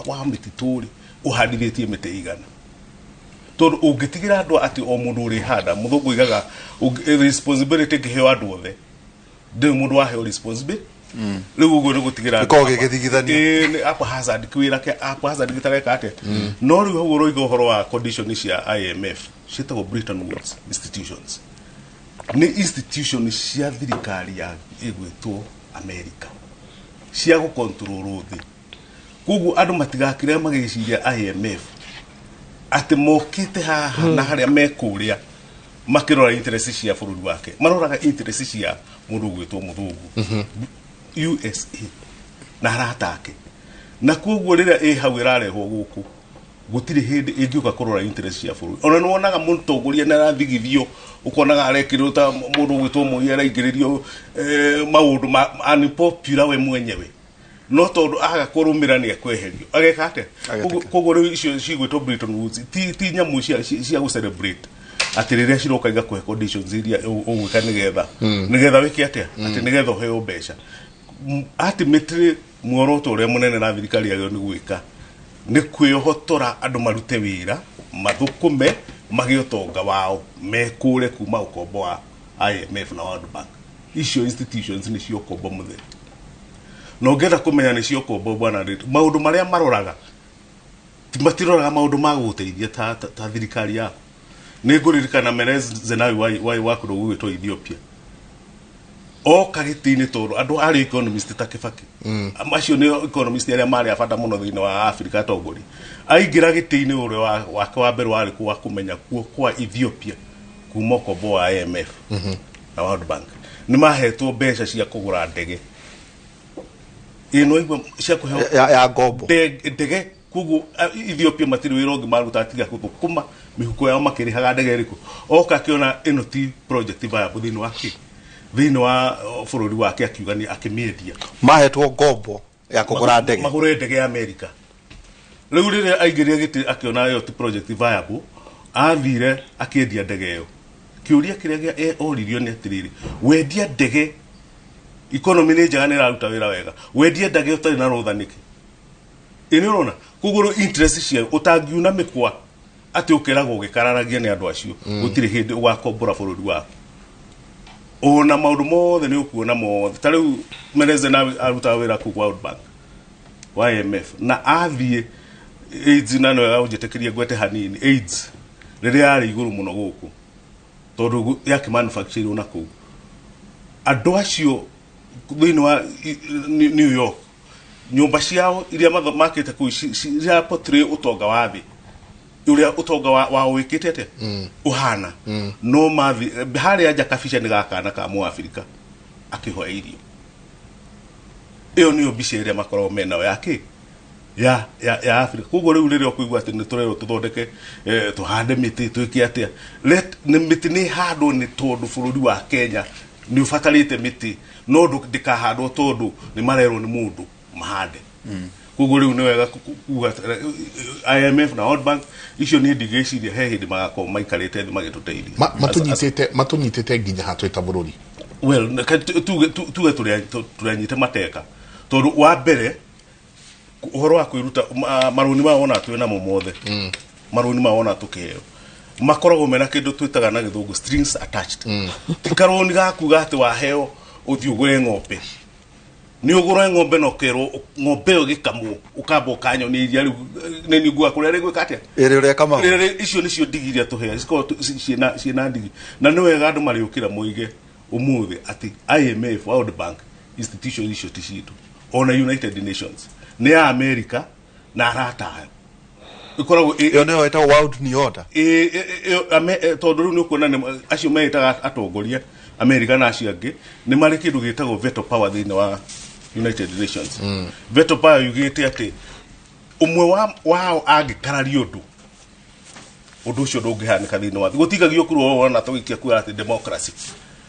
G: wa mĩtitũ rĩ, ũhandithĩtie mĩtĩ igana. Tondũ ũngĩtigĩra andũ atĩ o mũndũ ũrĩhanda, mũthũngũ oigaga responsibility ĩngĩheo andũ othe, ndĩrĩ mũndũ waheo responsibility. Rĩu ũguo nĩ gũtigĩra
E: Gĩkoragwo gĩgĩthigithanio.
G: Ĩĩ, nĩ haphazard kĩwĩra kĩa haphazard gĩtareka atĩa. No rĩu hau ũroiga ũhoro wa condition cia IMF ciĩtagwo Bretton Woods institutions. Nĩ institution cia thirikari ya ĩgwĩtwo America cia gũcontrol thĩ. Koguo andũ matigakire magĩciria IMF atĩ mokĩte haha na harĩa mekũrĩa Makĩrora interest cia bũrũri wake, maroraga interest cia mũndũ ũgwĩtwo mũthũngũ, USA na arata ake. Na koguo rĩrĩa ĩ hau ĩrarehwo gũkũ, gũtirĩ hĩndĩ ĩngĩũka kũrora interest cia bũrũri. Ona nĩwonaga mũtongoria nĩ arathigithio, ũkonaga arekĩrwo ta mũndũ ũgwĩtwo Moi araingĩrĩrio maũndũ ma unpopular we mwenyewe, no tondũ aga kũrũmĩra nĩ ekweherio, ageka atĩa? Koguo rĩu icio cigwĩtwo Bretton Woods ti nyamũ cia gũ celebrate atĩ rĩrĩa ciroka igakũhe conditions iria ũgwĩka nĩgetha wĩke atĩa, atĩ nĩgetha ũheo mbeca. Ultimately muoroto ũrĩa mũnene na thirikari yagĩrĩirwo nĩ gwĩka nĩ kwĩhotora andũ marute wĩra, mathũkũme, magĩe ũtonga wao, mekũre kuma ũkombo wa IMF na World Bank. Icio institutions nĩ cio ũkombo mũtheri, na ũngĩenda kũmenya nĩ cio ũkombo, bwana, maũndũ marĩa maroraga matiroraga maũndũ ma gũgũteithia ta thirikari yaku. Nĩ ngũririkana Meles Zenawi wa kũndũ gũgwĩtwo Ethiopia oka gĩtĩ-inĩ, tondũ andũ arĩ economist ta Kibaki, macio nĩ economist arĩa marĩ a bata mũno thĩinĩ wa Afrika, atongoria. Aingĩra gĩtĩ-inĩ, ũrĩa wake wa mbere warĩ wa kũmenya kuo kwa Ethiopia kuma ũkombo wa IMF na World Bank. Nĩ mahetwo mbeca cia kũgũra ndege ĩno igua cia kũheo
E: ya ngombo.
G: Ndege. Koguo Ethiopia matirĩ wĩra ũngĩ maruta tiga gũthũkũma mĩhuko yao makĩrĩhaga ndege ĩrĩkũ. Oka akĩona ĩno ti project viable thĩinĩ wa kĩ thĩinĩ wa bũrũri wake, akiuga nĩ akĩmĩendia.
E: Mahetwo ngombo ya kũgũra ndege.
G: Magũre ndege ya Amerika. Rĩu rĩrĩa aingĩrire gĩtĩ akĩona ĩyo ti project viable, athire akĩendia ndege ĩyo. Kĩũria kĩrĩa oririo nĩ atĩrĩrĩ, wendia ndege, economy nĩ njega, nĩ ĩraruta wĩra wega, wendia ndege ũtarĩ na rũtha nĩkĩ? Ĩ nĩ ũrona koguo rĩu interest cia ũtangiuna mĩkwa atĩ ũkeragwo ũgĩkararagia nĩ andũ acio, gũtirĩ hĩndĩ ũgakombora bũrũri waku. Ona maũndũ mothe nĩ ũkuona mothe, ta rĩu Meles Zenawi arutaga wĩra kũu World Bank wa IMF na athiĩ AIDS, na nĩwega ũnjĩtĩkĩrie ngwete hanini AIDS rĩrĩa yarĩ igũrũ mũno gũkũ, tondũ yakĩmanufacture na kũu, andũ acio thĩinĩ wa New York, nyũmba ciao iria makĩte kũu ciraportray ũtonga wa thĩ, ũrĩa ũtonga wao wĩkĩte atĩa ũhana. No mathi harĩa nja, kabica nĩ gakana ka mũabirika akĩhoya irio. Ĩyo nĩyo mbica ĩrĩa makoragwo menayo ya kĩ ya Afrika. Koguo rĩu rĩrĩa ũkũigua atĩ nĩ tũrerwo tũthondeke, tũhande mĩtĩ, twĩke atĩa, nĩ mĩtĩ nĩ ĩhandwo nĩ tondũ bũrũri wa Kenya nĩ ũbatarĩte mĩtĩ, no ndĩkahandwo tondũ nĩ marerwo nĩ mũndũ mahande. Koguo rĩu nĩ wega kuga IMF na World Bank icio niĩ ndigĩciria he hĩndĩ magakorwo maikarĩte thĩ magĩtũteithia.
D: Matũnyitĩte nginya ha twĩ ta bũrũri?
G: Well, tuge tũrĩanyite mateka, tondũ wa mbere ũhoro wa kwĩruta marũni maya wona twĩ namo mothe, marũni maya wona tũkĩheo makoragwo mena kĩndũ twĩtaga na gĩthũngũ strings attached. Ti karũni gakuga atĩ waheo ũthiĩ ũgũre ng'ombe, nĩ ũgũre ng'ombe na ũkerwo ng'ombe ĩyo ĩgĩkamwo ũkamba ũkanyonia iria rĩu nĩ nguga kũrĩa rĩgwĩka atĩa.
E: Ĩrĩ ũrĩa kamau.
G: Icio nĩcio ndigi iria tũhea cikoragwo ciĩna ndigi, na nĩ wega andũ marĩũkĩra moige ũmũthĩ atĩ IMF, World Bank, institution icio ti citũ, ona United Nations nĩ ya America na arata ayo ĩkoragwo
E: Ĩyo nĩyo ĩtagwo World New Order.
G: Tondũ rĩu nĩ ũkuona acio meĩtaga atongoria America na acio angĩ nĩ marĩ kĩndũ gĩtagwo veto power thĩinĩ wa United Nations. Veto power yugĩte atĩ ũmwe wao angĩkararia ũndũ, ũndũ ũcio ndũngĩhanĩka thĩinĩ wa thĩ. Gũtigagio kurwo wona tũgĩikia kura atĩ democracy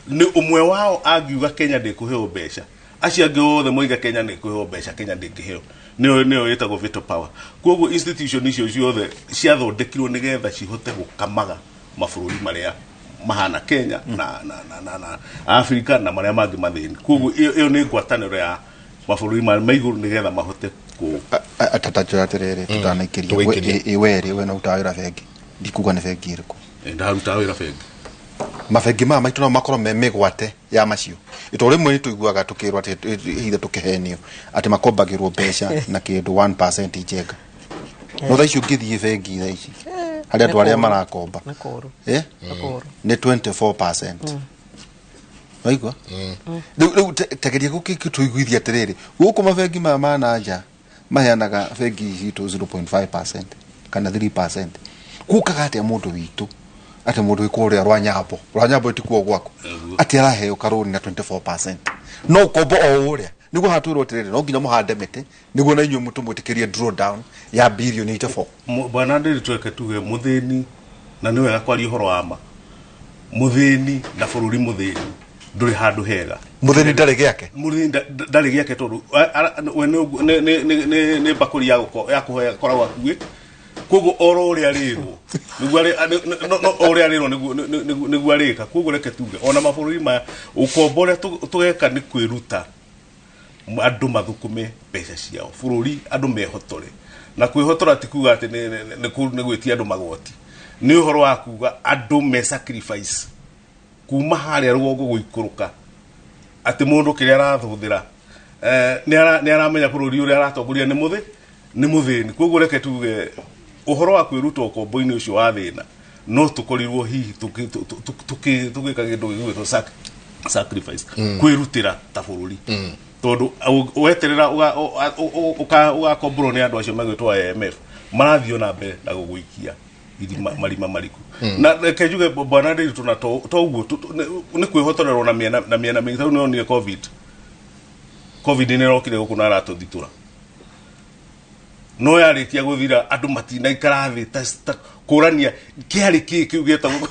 G: nĩ ũmwe wao angiuga Kenya ndĩkũheo mbeca, acio angĩ othe moiga Kenya nĩ kũheo mbeca, Kenya ndĩngĩheo. Nĩyo ĩtagwo veto power. Koguo institution icio ciothe ciathondekirwo nĩgetha cihote gũkamaga mabũrũri marĩa mahana Kenya na Africa na marĩa mangĩ mathĩni. Koguo ĩyo nĩ ngwatanĩro ya mabũrũri ma igũrũ nĩgetha mahote kũ
E: Atatanjũra atĩrĩrĩ, tũtanaikĩria.
D: Tũgĩikĩria.
E: Ĩ werĩ we no ũrutaga wĩra bengi, ndikuga nĩ bengi ĩrĩkũ.
G: Ndaruta wĩra bengi.
E: Mabengi maya maitũ no makorwo me mĩgwate ya macio, tondũ rĩmwe nĩ tũiguaga tũkĩrwo atĩ hithe tũkĩhenio atĩ makombagĩrwo mbeca na kĩndũ 1% njenga, no thaa ici ũngĩthiĩ bengi thaa ici harĩ andũ arĩa marakomba
F: Nĩ kũũru.
E: Eh?
F: Nĩ kũũru.
E: Nĩ 24%, waigua? Rĩu tegeria gũkĩtũiguithia atĩrĩrĩ, gũkũ mabengi maya ma na nja maheanaga bengi citũ 0.5% kana 3%, gũkaga atĩa mũndũ witũ Atĩ mũndũ wĩ kũrĩa Rwanyambo tikuo gwaku atĩ araheo karũni na 24% no ũkombo o ũrĩa nĩguo hatwĩrwo atĩrĩrĩ no nginya mũhande mĩtĩ nĩguo na inyuĩ mũtũmwĩtĩkĩrie drawdown ya bilioni 84.
G: Bwana Ndĩrĩ, tweke tuge mũthĩni, na nĩ wega kwaria ũhoro wa ma, mũthĩni na bũrũri mũthĩni ndũrĩ handũ hega.
E: Mũthĩni ndarĩ gĩake.
G: Mũthĩni ndarĩ gĩake tondũ we nĩ mbakũri ya kũhoya koragwo akuĩte, koguo oro ũrĩa arĩrwo nĩguo ũrĩa arĩrwo nĩguo arĩka. Koguo reke tuge ona mabũrũri maya ũkombo ũrĩa tũgeka nĩ kwĩruta andũ mathũkũme mbeca ciao bũrũri, andũ mehotore, na kwĩhotora ti kuga atĩ nĩ gwĩtia andũ magoti, nĩ ũhoro wa kuga andũ me sacrifice kuma harĩa rũgongo gũikũrũka, atĩ mũndũ kĩrĩa arathũthĩra nĩ aramenya bũrũri ũrĩa aratongoria nĩ mũthĩni. Koguo reke tuge ũhoro wa kwĩruta ũkombo-inĩ ũcio wa thĩna no tũkorirwo hihi tũgĩka kĩndũ gĩgwĩtwo sacrifice, kwĩrutĩra ta bũrũri, tondũ weterera ũgakomborwo nĩ andũ acio magwĩtwo IMF marathiĩ na mbere na gũgũikia irima marima mariku. Na reke njuge, bwana Ndiritu, na to ũguo nĩ kwĩhotorerwo na mĩena mĩingĩ, tondũ nĩonire COVID nĩ ĩrokire gũkũ na aratũthitũra, no yarĩkia gũthira andũ matinaikara thĩ ta kũrania kĩarĩ kĩ kĩu gĩetagwo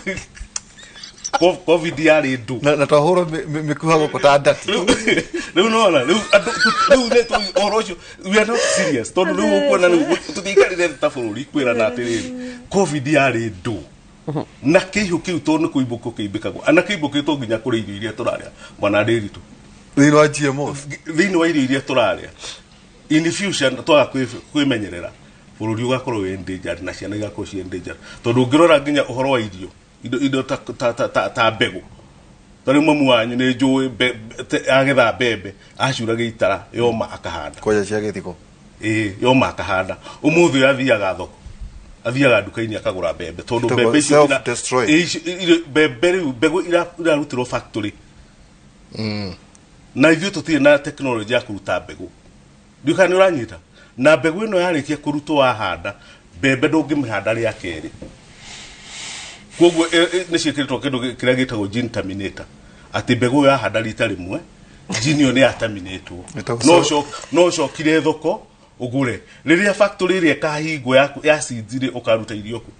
G: COVID yarĩ ndũ.
E: Na twahũrwo mĩkuha gũkũ ta ndati.
G: Rĩu nona rĩu andũ rĩu nĩ ũhoro ũcio we are not serious, tondũ rĩu ũkuona rĩu tũtiikarire thĩ ta bũrũri kwĩrana atĩrĩrĩ COVID yarĩ ndũ na kĩihũ kĩu, tondũ nĩ kũimbũkwo kĩimbĩkagwo na kĩimbũkĩtwo nginya kũrĩ irio iria tũrarĩa, bwana Ndiritu.
E: Thĩinĩ wa GMOs.
G: Thĩinĩ wa irio iria tũrarĩa. In the future twaga kwĩmenyerera bũrũri ũgakorwo wĩ endangered na ciana igakorwo ciĩ endangered, tondũ ũngĩrora nginya ũhoro wa irio indo ta mbegũ, ta rĩu mamu wanyu nĩ njũĩ agetha mbembe acuragia itara yoma akahanda.
E: Kwanja cia gĩthiko.
G: Ĩĩ, yoma akahanda. Ũmũthĩ ũyũ athiaga thoko, athiaga nduka-inĩ akagũra mbembe, tondũ mbembe icio mbembe rĩu mbegũ irarutirwo factory na ithuĩ tũtirĩ na tekinoronjĩ ya kũruta mbegũ. Ndiũĩ kana nĩ ũranyita. Na mbegũ ĩno yarĩkia kũrutwo wahanda mbembe ndũngĩmĩhanda rĩa kerĩ, koguo nĩ ciĩkĩrĩtwo kĩndũ kĩrĩa gĩtagwo gene terminator, atĩ mbegũ ĩyo yahanda rita rĩmwe gene ĩyo nĩ yaterminatwo, no ũcokire thoko ũgũre rĩrĩa factory ĩrĩa ĩkahingwo ya seeds rĩ ũkaruta irio kũ.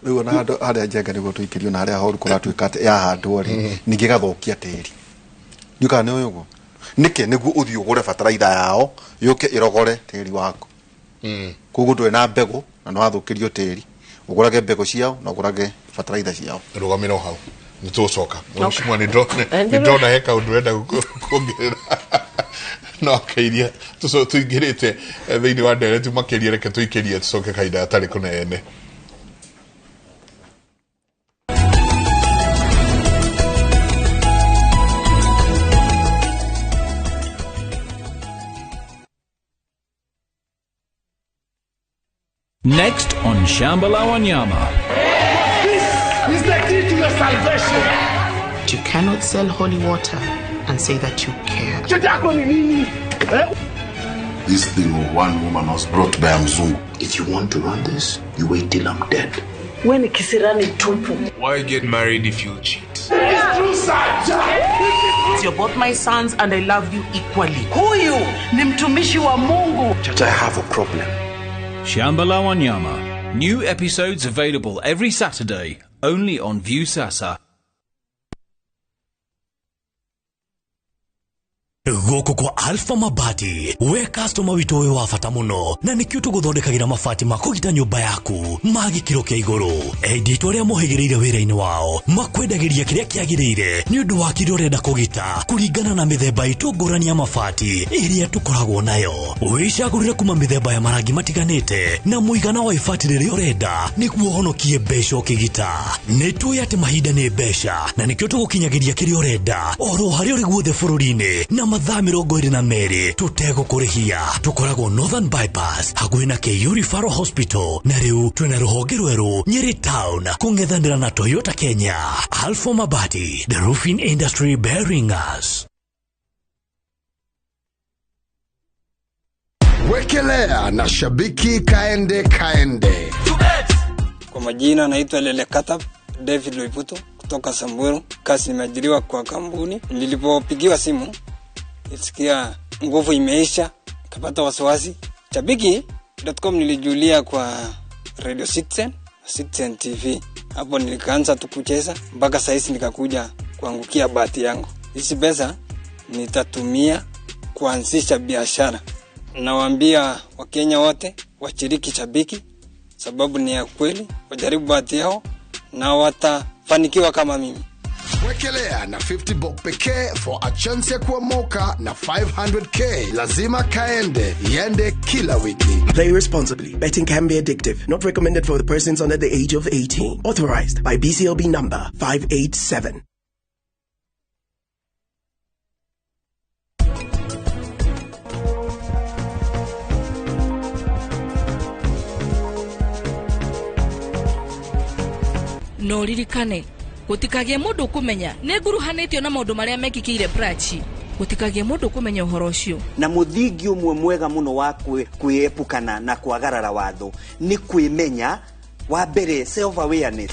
E: Rĩu ona handũ harĩa njenga nĩguo tũikĩrio na harĩa horu kũratuĩka atĩ yahandwo rĩ ningĩ ĩgathũkia tĩri. Ndiũĩ kana nĩ ũĩ ũguo. Nĩkĩ? Nĩguo ũthiĩ ũgũre bataraitha yao yũke ĩrogore tĩri waku. Koguo ndũrĩ na mbegũ na nĩ wathũkĩrio tĩri, ũgũrage mbegũ ciao na ũgũrage bataraitha ciao.
D: Rũgamĩra hau nĩ tũgũcoka. Mheshimiwa, nĩ ndona he kaũndũ ũrenda kuongerera no keiria tũingĩrĩte thĩinĩ wa ndereti makĩria, reke tũikĩrie tũcoke kahinda gatarĩ kũnene.
H: Next on Shamba la Wanyama.
I: This is the key to your salvation.
J: You cannot sell holy water and say that you care.
K: This thing of one woman was brought by Mzungu.
L: If you want to run this, you wait till I'm dead.
M: When kisirani tupu.
N: Why get married if you cheat?
I: It's true, sir.
J: You're both my sons and I love you equally.
M: Huyu ni mtumishi wa Mungu.
L: Chacha, I have a problem.
H: Shamba la Wanyama. New episodes available every Saturday, only on Viusasa.
O: Gũkũ kwa Alpha Mabati, we customer witũ wĩ wa bata mũno, na nĩkĩo tũgũthondekagĩra mabati ma kũgita nyũmba yaku ma gĩkĩro kĩa igũrũ. Endia arĩa mohĩgĩrĩire wĩra-inĩ wao makwendagĩria kĩrĩa kĩagĩrĩire nĩ ũndũ wa kĩrĩa ũrenda kũgita kũringana na mĩthemba itũ ngũrani ya mabati ĩrĩa tũkoragwo nayo. Wĩcagũrĩre kuma mĩthemba ya marangi matiganĩte na mũigana wa ibati rĩrĩa ũrenda nĩguo ũhonokie mbeca ũkĩgita. Nĩ tũĩ atĩ mahinda nĩ mbeca na nĩkĩo tũgũkinyagĩria kĩrĩa ũrenda oro harĩa ũrĩ guothe bũrũri-inĩ na mathaa 22 tũtegũkũrĩhia. Tũkoragwo Northern Bypass hakuhĩ na KU Referral Hospital, na rĩu twĩna rũhonge rwerũ Nyeri Town kũng'ethanĩra na Toyota Kenya. Alpha Mabati, the roofing industry bearing us.
P: Wekelea na shabiki kaende kaende.
Q: Kwa majina naitwa Lele Katab.
P: David Loiputo kutoka Samburu. Kazi nimeajiriwa kwa kampuni. Nilipopigiwa simu nilisikia nguvu imeisha, kapata wasiwasi. Chabiki.com nilijulia kwa Radio Citizen, Citizen TV. Hapo nilikaanza tu kucheza mpaka saizi nikakuja kuangukia bahati yangu. Hizi pesa nitatumia kuanzisha biashara. Nawaambia Wakenya wote washiriki Chabiki sababu ni ya kweli, wajaribu bahati yao na watafanikiwa kama mimi.
Q: Wekelea na 50 bob pekee for a chance ya kuomoka na 500k. Lazima kaende, iende kila wiki.
R: Play responsibly. Betting can be addictive. Not recommended for the persons under the age of 18. Authorized by BCLB number 587.
S: No ririkane gutikagie mundu kumenya ni nguruhanitio na maundu maria mekikiire Prachi gutikagie mundu kumenya uhoro ucio.
T: Na muthingi umwe mwega muno wa kwiyepukana na kwagarara watho ni kwimenya wa mbere, self awareness.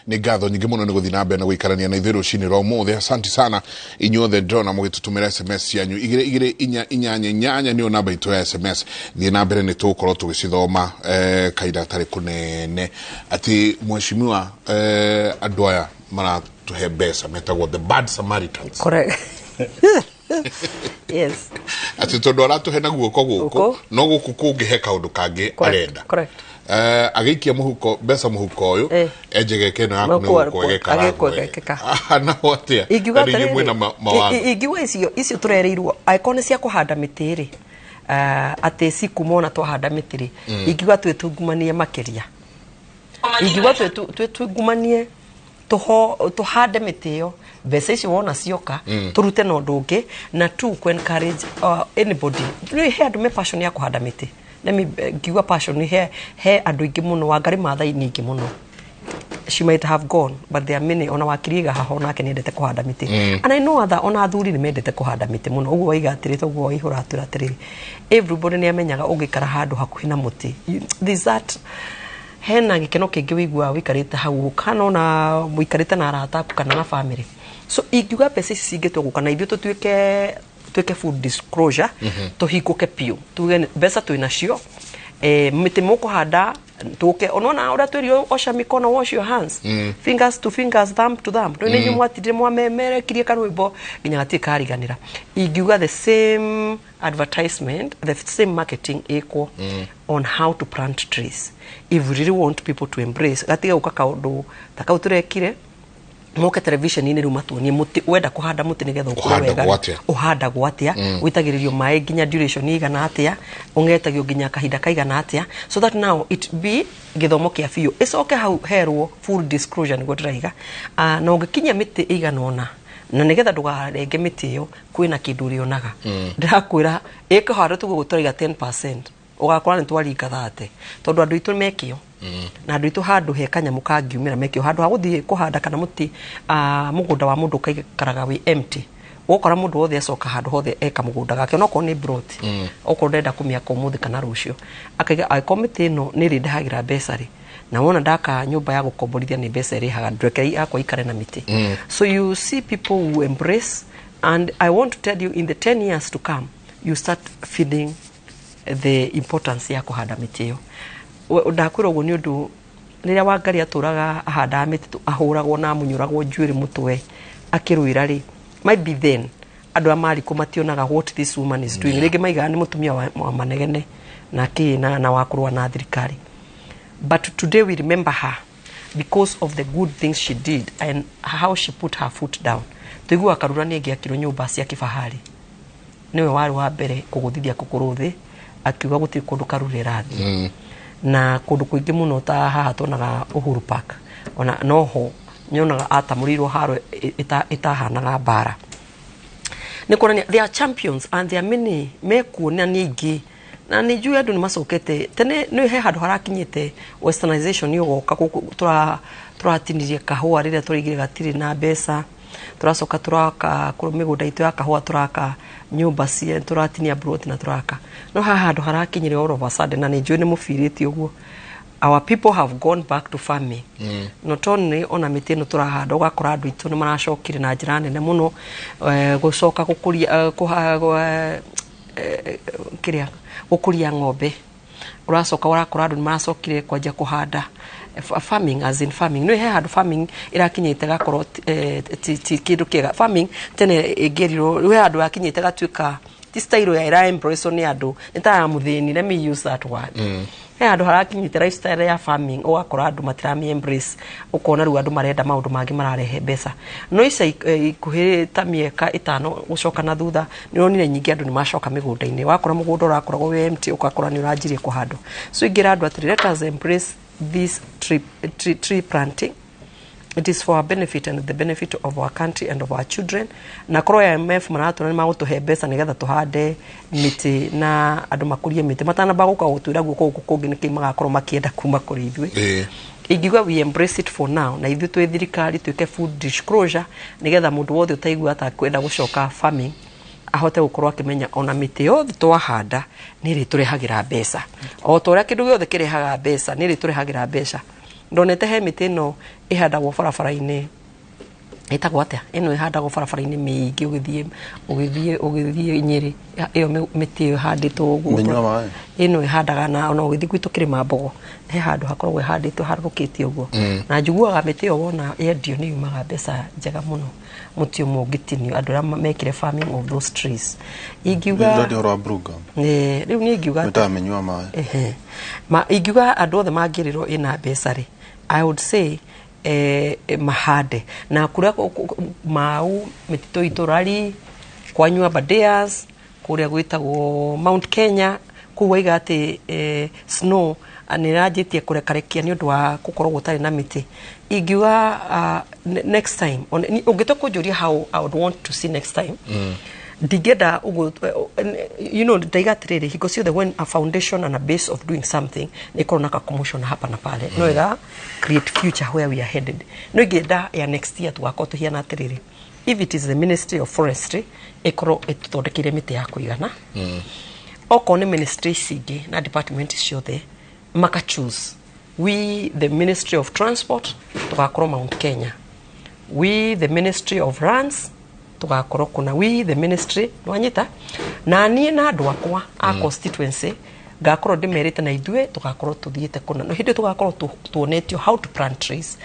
D: Nĩ ngatho nyingĩ mũno nĩ gũthiĩ na mbere na gũikarania na ithuĩ rũcinĩ rwa ũmũthĩ. Asante sana inyuothe ndĩrona mũgĩtũtũmĩra SMS cianyu 2 2 4 8 8 nĩyo namba itũ ya SMS. Thiĩ na mbere nĩ tũgũkorwo tũgĩcithoma kahinda gatarĩ kũnene. Atĩ mheshimiwa, andũ aya maratũhe mbeca metagwo the bad Samaritans.
F: Correct. Yes.
D: Atĩ tondũ aratũhe na guoko gũkũ no gũkũ kũngĩ he kaũndũ kangĩ arenda.
F: Correct.
D: Agĩikia mũhuko mbeca mũhuko ũyũ enjegeke ĩno yaku nĩ gũkwegeka nao atĩa?
F: Ingiuga atĩrĩrĩ, ingiuga icio tũrereirwo angĩkorwo nĩ cia kũhanda mĩtĩ rĩ, atĩ cikumona twahanda mĩtĩ rĩ, ingiuga twĩtungumanie makĩria, ingiuga twĩtungumanie tũhande mĩtĩ ĩyo, mbeca icio wona cioka tũrute na ũndũ ũngĩ, na tu ku encourage anybody. Rĩu he andũ me passion ya kũhanda mĩtĩ. Let me ngiuga passion he andũ aingĩ mũno, Wangari Maathai nĩ aingĩ mũno. She might have gone but there are many. Ona wakiriga haha onake nĩendete kũhanda mĩtĩ. And I know other ona athuri nĩ mendete kũhanda mĩtĩ mũno. Ũguo waiga atĩrĩ, toguo waihũra atwĩra atĩrĩrĩ, everybody nĩ amenyaga ũngĩikara handũ hakuhĩ na mũtĩ, there's that hena gĩkeno kĩngĩ wĩiguaga wĩikarĩte hau, kana ona mũikarĩte na arata aku kana na family. So ingiuga mbeca ici cingĩtua gũka na ithuĩ tuĩke full disclosure, tũhingũke biũ, tuge mbeca twĩ nacio, mĩtĩ mũkũhanda tuke onona ũrĩa twĩrio osha mikono, wash your hands, fingers to fingers, thumb to thumb. Nĩ inyuĩ mwatindire mwamemerekirie karwĩmbo nginya gatirĩ kariganĩra. Ingiuga the same advertisement, the same marketing ĩkwo on how to plant trees if we really want people to embrace. Gatiga gũka kaũndũ ta kau tũrekire moke television-inĩ rĩu matuonie mũtĩ, wenda kũhanda mũtĩ nĩgetha ũkũre wega ũhandagwo atĩa, ũitagĩrĩrio maĩ nginya duration igana atĩa, ũngetagio nginya kahinda kaigana atĩa, so that now it be gĩthomo kĩa biũ ĩcoke hau herwo full disclosure nĩguo ndĩraiga. Na ũngĩkinyia mĩtĩ ĩigana ũna na nĩgetha ndũkarenge mĩtĩ ĩyo kwĩna kĩndũ ũrĩonaga. Ndĩrakwĩra ĩkũhanda tuge tũraiga 10% ũgakora nĩ twaringa 30 tondũ andũ aitũ mekĩo na andũ aitũ handũ he kanyamũ kangiumĩra mekĩo handũ ha gũthiĩ kũhanda kana mũtĩ mũgũnda wa mũndũ ũkaikaraga wĩ empty, ũgũkora mũndũ wothe acoka handũ hothe eka mũgũnda gake onokorwo nĩ plot, okorwo ndenda kũmĩaka ũmũthĩ kana rũciũ, akaiga angĩkorwo mĩtĩ ĩno nĩ ĩrĩndehagĩra mbeca rĩ, na wona ndaka nyũmba ya gũkomborithia nĩ mbeca ĩrĩhaga, ndũreke yakwa ikare na mĩtĩ. So you see people who embrace, and I want to tell you in the 10 years to come you start feeling the importance ya kũhanda mĩtĩ ĩyo. Ndakwĩra ũguo nĩ ũndũ rĩrĩa Wangari atũraga ahandaga mĩtĩ ahũragwo na amunyũragwo njuĩrĩ mũtwe akĩrũĩra rĩ, maybe then andũ a marikũ mationaga what this woman is doing. Rĩngĩ maigaga nĩ mũtumia wa manegene na kĩ na wa kũrũa na thirikari. But today we remember her because of the good things she did and how she put her foot down. Tũiguaga Karura nĩ ĩngĩakirwo nyũmba cia kifahari, nĩwe warĩ wa mbere kũgũthithia kũgũrũ thĩ akiuga gũtirĩ kũndũ Karura ĩrathiĩ. Na kũndũ kũingĩ mũno ta haha tuonaga Uhuru Park, ona noho nyonaga atamũrĩirwo haro ĩtahanaga mbara. Nĩ kuonania they are champions and they are many mekuo na nĩ aingĩ na nĩ njũĩ andũ nĩ macokete tene. Nĩ he handũ harakinyĩte westernization ĩgoka gũkũ, tũratinirie kahũa rĩrĩa tũraigire gatirĩ na mbeca, tũracoka tũraka mĩgũnda itũ ya kahũa, tũraka nyũmba cia, tũratinia broti na tũraka. No haha handũ harakinyire all of a sudden, na nĩ njũĩ nĩ mũbirĩte ũguo, our people have gone back to farming. Not only ona mĩtĩ ĩno tũrahanda, ũgakora andũ aitũ nĩ maracokire na njĩra nene mũno, gũcoka gũkũria, kĩrĩa, gũkũria ng'ombe. Ũracoka ũrakora andũ nĩ maracokire kwanjia kũhanda, farming as in farming. No he handũ farming ĩrakinyĩte gakorwo ti kĩndũ kĩega. Farming tene ĩngĩrirwo, rĩu he handũ yakinyĩte gatuĩka ti style ya ĩra embrace nĩ andũ, nĩ ta ya mũthĩni, let me use that word. He handũ harakinyĩte lifestyle ya farming ũgakora andũ matirami embrace, ũkona rĩu andũ marenda maũndũ mangĩ mararehe mbeca. No ica ikuhĩ ta mĩaka 5 gũcoka na thutha, nĩ ũronire nyingĩ andũ nĩ macoka mĩgũnda-inĩ. Wakora mũgũnda ũrakoragwo wĩ empty, ũgakora nĩ ũranjirie kũhandwo. So ingĩra andũ atĩrĩ, let us embrace this tree planting. It is for our benefit and the benefit of our country and of our children. Na korwo IMF maratũra nĩ magũtũhe mbeca nĩgetha tũhande mĩtĩ na andũ makũrie mĩtĩ, matanamba gũka gũtwĩra guoko gũkũ kũngĩ nĩkĩ magakorwo makĩenda kuma kũrĩ ithuĩ. Ingiuga we embrace it for now, na ithuĩ twĩ thirikari twĩke food disclosure nĩgetha mũndũ wothe ũtaigua atakwenda gũcoka farming ahote gũkorwo akĩmenya ona mĩtĩ yothe twahanda nĩ ĩrĩtũrehagĩra mbeca. O ta ũrĩa kĩndũ gĩothe kĩrehaga mbeca, nĩ ĩrĩtũrehagĩra mbeca. Ndonete he mĩtĩ ĩno ĩhandagwo barabara-inĩ, ĩtagwo atĩa ĩno ĩhandagwo barabara-inĩ mĩingĩ, ũgĩthiĩ Nyĩrĩ, ĩyo mĩtĩ ĩyo ĩhandĩtwo ũguo.
E: Mĩnyua maĩ.
F: Ĩno ĩhandaga na ona ũgĩthiĩ gwitũ kĩrĩma mbogo he handũ hakoragwo ĩhandĩtwo harũrũkĩte ũguo. Na njiguaga mĩtĩ ĩyo wona yendio nĩ yumaga mbeca njega mũno, mũtĩ ũmwe ũngĩtinio andũ arĩa mekire farming of those trees. Ingiuga
E: Nĩ ũhoro wa blue gum.
F: Rĩu niĩ ingiuga
E: Mĩtaga mĩnyua maĩ.
F: Ma ingiuga andũ othe mangĩrĩrwo ĩna mbeca rĩ, I would say mahande na kũrĩa mau mĩtitũ itũ rari kwanyu Aberdares, kũrĩa gwĩtagwo Mount Kenya, kũu waiga atĩ snow nĩ ĩranjĩtie kũrekarekia nĩ ũndũ wa gũkorwo gũtarĩ na mĩtĩ. Ingiuga next time ũngĩtua kũnjũria how I would want to see next time, ndingĩenda ũguo, ndaiga atĩrĩrĩ, hingo ciothe when a foundation and a base of doing something nĩ ĩkorwo na commotion hapa na pale, no ĩga create future where we are headed. No ingĩenda ya next year tũgakorwo tũhiana atĩrĩrĩ, if it is the Ministry of Forestry ĩkorwo ĩtũthondekeire mĩtĩ ya kũigana. Okorwo nĩ ministry ici ingĩ na department ciothe maka choose, we the Ministry of Transport tũgakorwo Mount Kenya, we the Ministry of Lands tugakorwo kuna, we the ministry nwanyita na niĩ na andũ akwa a constituency ngakorwo ndĩmerĩte na ithuĩ tugakorwo tuthiĩte kuna. No hĩndĩ tugakorwo tuonetio how to plant trees,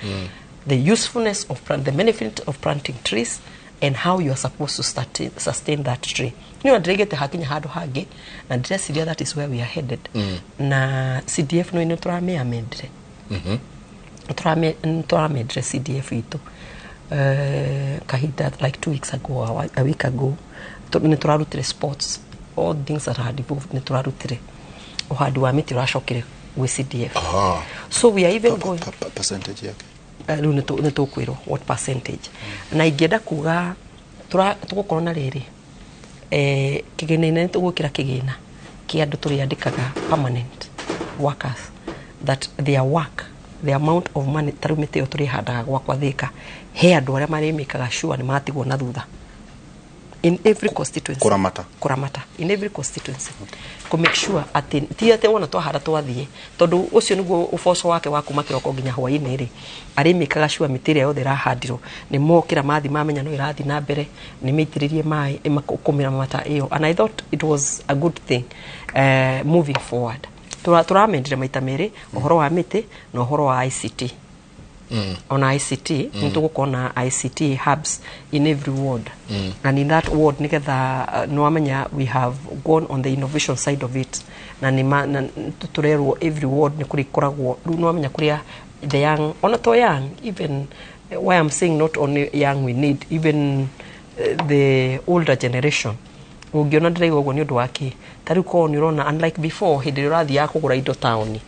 F: the usefulness of plant, the benefit of planting trees and how you are supposed to sustain that tree. Nĩ ndĩraigĩte hakinya handũ hangĩ na ndĩreciria that is where we are headed. Na CDF no ĩno tũramĩamendire, tũramendire CDF itũ kahinda like 2 weeks ago, a week ago, nĩ tũrarutire sports, all things that had evolved, nĩ tũrarutire ũhandi wa mĩtĩ ũracokire gwĩ CDF. So we are even going
E: percentage yake
F: rĩu nĩ tũkwĩrwo what percentage. Na ingĩenda kuga tũgũkorwo na rĩrĩ kĩgĩna-inĩ, nĩ tũgwĩkĩra kĩgĩna kĩa andũ tũrĩandĩkaga permanent workers that their work, the amount of money, ta rĩu mĩtĩ ĩyo tũrĩhandaga gwakwa Thĩka, he andũ arĩa marĩmĩkaga sure nĩ matigwo na thutha in every constituency. Kũramata in every constituency, kũ make sure atĩ ti atĩ wona twahanda twathiĩ, tondũ ũcio nĩguo ũboco wake wa kuma kĩroko nginya hwaĩ-inĩ rĩ, arĩmĩkaga sure mĩtĩ ĩrĩa yothe ĩrahandirwo nĩ mokĩra mathi mamenya no ĩrathiĩ na mbere, nĩ mĩitĩrĩrie maĩ, kũmĩramata ĩyo. And I thought it was a good thing moving forward. Tũramendire maita merĩ, ũhoro wa mĩtĩ na ũhoro wa ICT. Ona ICT nĩ tũgũkorwo na ICT hubs in every ward. And in that ward nĩgetha nĩwamenya we have gone on the innovation side of it, na nĩ tũrerwo every ward nĩ kũrĩkoragwo rĩu nĩwamenya kũrĩa the young, ona to young, even why I'm saying not only young, we need even the older generation. Ũngĩona ndĩraigua ũguo nĩ ũndũ wa kĩ, ta rĩu korwo nĩ ũrona unlike before hĩndĩ ĩrĩa ũrathiaga kũgũra indo taũni,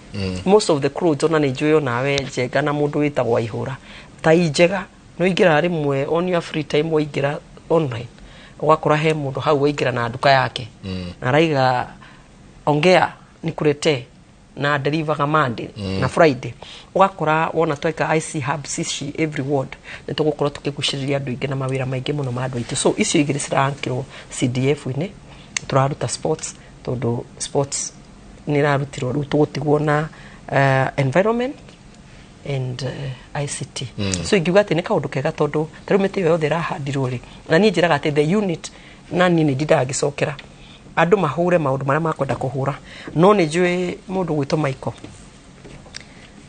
F: most of the clothes ona nĩ njũĩ onawe Njenga na mũndũ wĩtagwo Waihũra ta Injega nĩ ũingĩraga rĩmwe on your free time, waingĩra online Ũgakora he mũndũ hau waingĩra na nduka yake na araiga ongea nikuletee na deliver Monday na Friday. Ũgakora wona tweka IC hubs ici every ward, nĩ tũgũkorwo tũkĩgucĩrĩria andũ aingĩ na mawĩra maingĩ mũno ma andũ aitũ. So icio igĩrĩ cirankĩrwo CDF-inĩ. Tũraruta sports tondũ sports nĩ ĩrarutirwo, rĩu tũgũtigwo na environment and ICT. So ingiuga atĩ nĩ kaũndũ kega tondũ ta rĩu mĩtĩ ĩyo yothe ĩrahandirwo rĩ, na niĩ njĩraga atĩ the unit, na niĩ nĩ ndindaga ngĩcokera andũ mahũre maũndũ marĩa makwenda kũhũra, no nĩ njũĩ mũndũ gwĩtwo Michael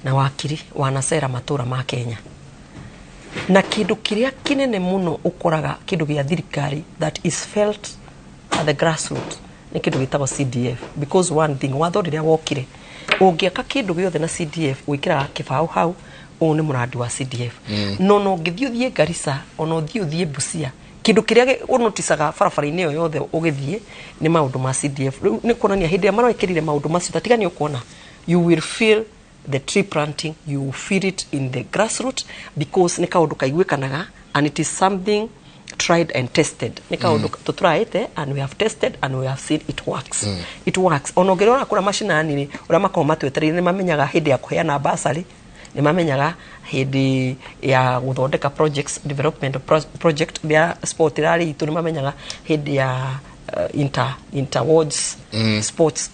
F: na wakiri wanacera matũra ma Kenya, na kĩndũ kĩrĩa kĩnene mũno ũkoraga kĩndũ gĩa thirikari that is felt at the grassroots nĩ kĩndũ gĩtagwo CDF, because one thing, watho rĩrĩa wokire, ũngĩaka kĩndũ gĩothe na CDF, gwĩkĩra kĩbaũ hau ũyũ nĩ mũrandi wa CDF. No no ũngĩthiĩ ũthiĩ Garissa, ona ũthiĩ ũthiĩ Busia, kĩndũ kĩrĩa ũnoticaga barabara-inĩ ĩyo yothe ũgĩthiĩ nĩ maũndũ ma CDF. Rĩu nĩ kuonania hĩndĩ ĩrĩa marekĩrire maũndũ macio, ta tiga nĩ ũkuona, you will feel the tree planting, you will feel it in the grassroots, because nĩ kaũndũ kaiguĩkanaga and it is something tried and tested. Nĩ kaũndũ tũtũraĩte and we have tested and we have seen it works. It works. Ona ũngĩrora kũrĩa macinani rĩ, ũrĩa makoragwo matwetereire, nĩ mamenyaga hĩndĩ ya kũheana bursary, nĩ mamenyaga hĩndĩ ya gũthondeka projects, development project ya sport ĩrarĩ itũ, nĩ mamenyaga hĩndĩ ya inter wards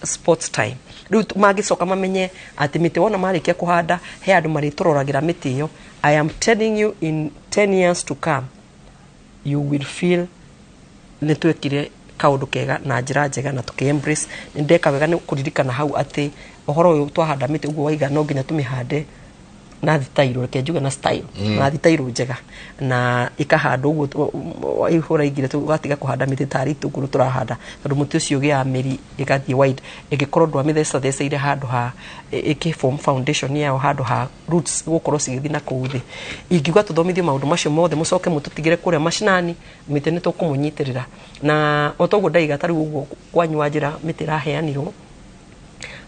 F: sports time. Rĩu mangĩcoka mamenye atĩ mĩtĩ wona marĩkia kũhanda, he andũ marĩtũroragĩra mĩtĩ ĩyo. I am telling you, in 10 years to come you will feel nĩ twekire kaũndũ kega na njĩra njega na tũkĩ embrace. Nĩ ndeka wega nĩ kũririkana hau atĩ ũhoro ũyũ twahanda mĩtĩ ũguo waiga, no nginya tũmĩhande na thitairũ, reke njuge na style, na thitairũ njega na ikahandwo ũguo ihũra igire, tũgatiga kũhanda mĩtĩ tarĩ itũngũrũ tũrahanda, tondũ mũtĩ ũcio ũgĩaga mĩri ĩgathiĩ wide, ĩngĩkorwo ndwamĩthecatheceire handũ ha ĩkĩ-form foundation yayo, handũ ha roots gũkorwo cigĩthiĩ na kũu thĩ. Ingiuga tũthomithio maũndũ macio mothe, mũcoke mũtũtigĩre kũrĩa macinani, mĩtĩ nĩ tũkũmũnyitĩrĩra. Na o toguo ndaiga, ta rĩu ũguo kwanyu wa njĩra mĩtĩ ĩraheanirwo,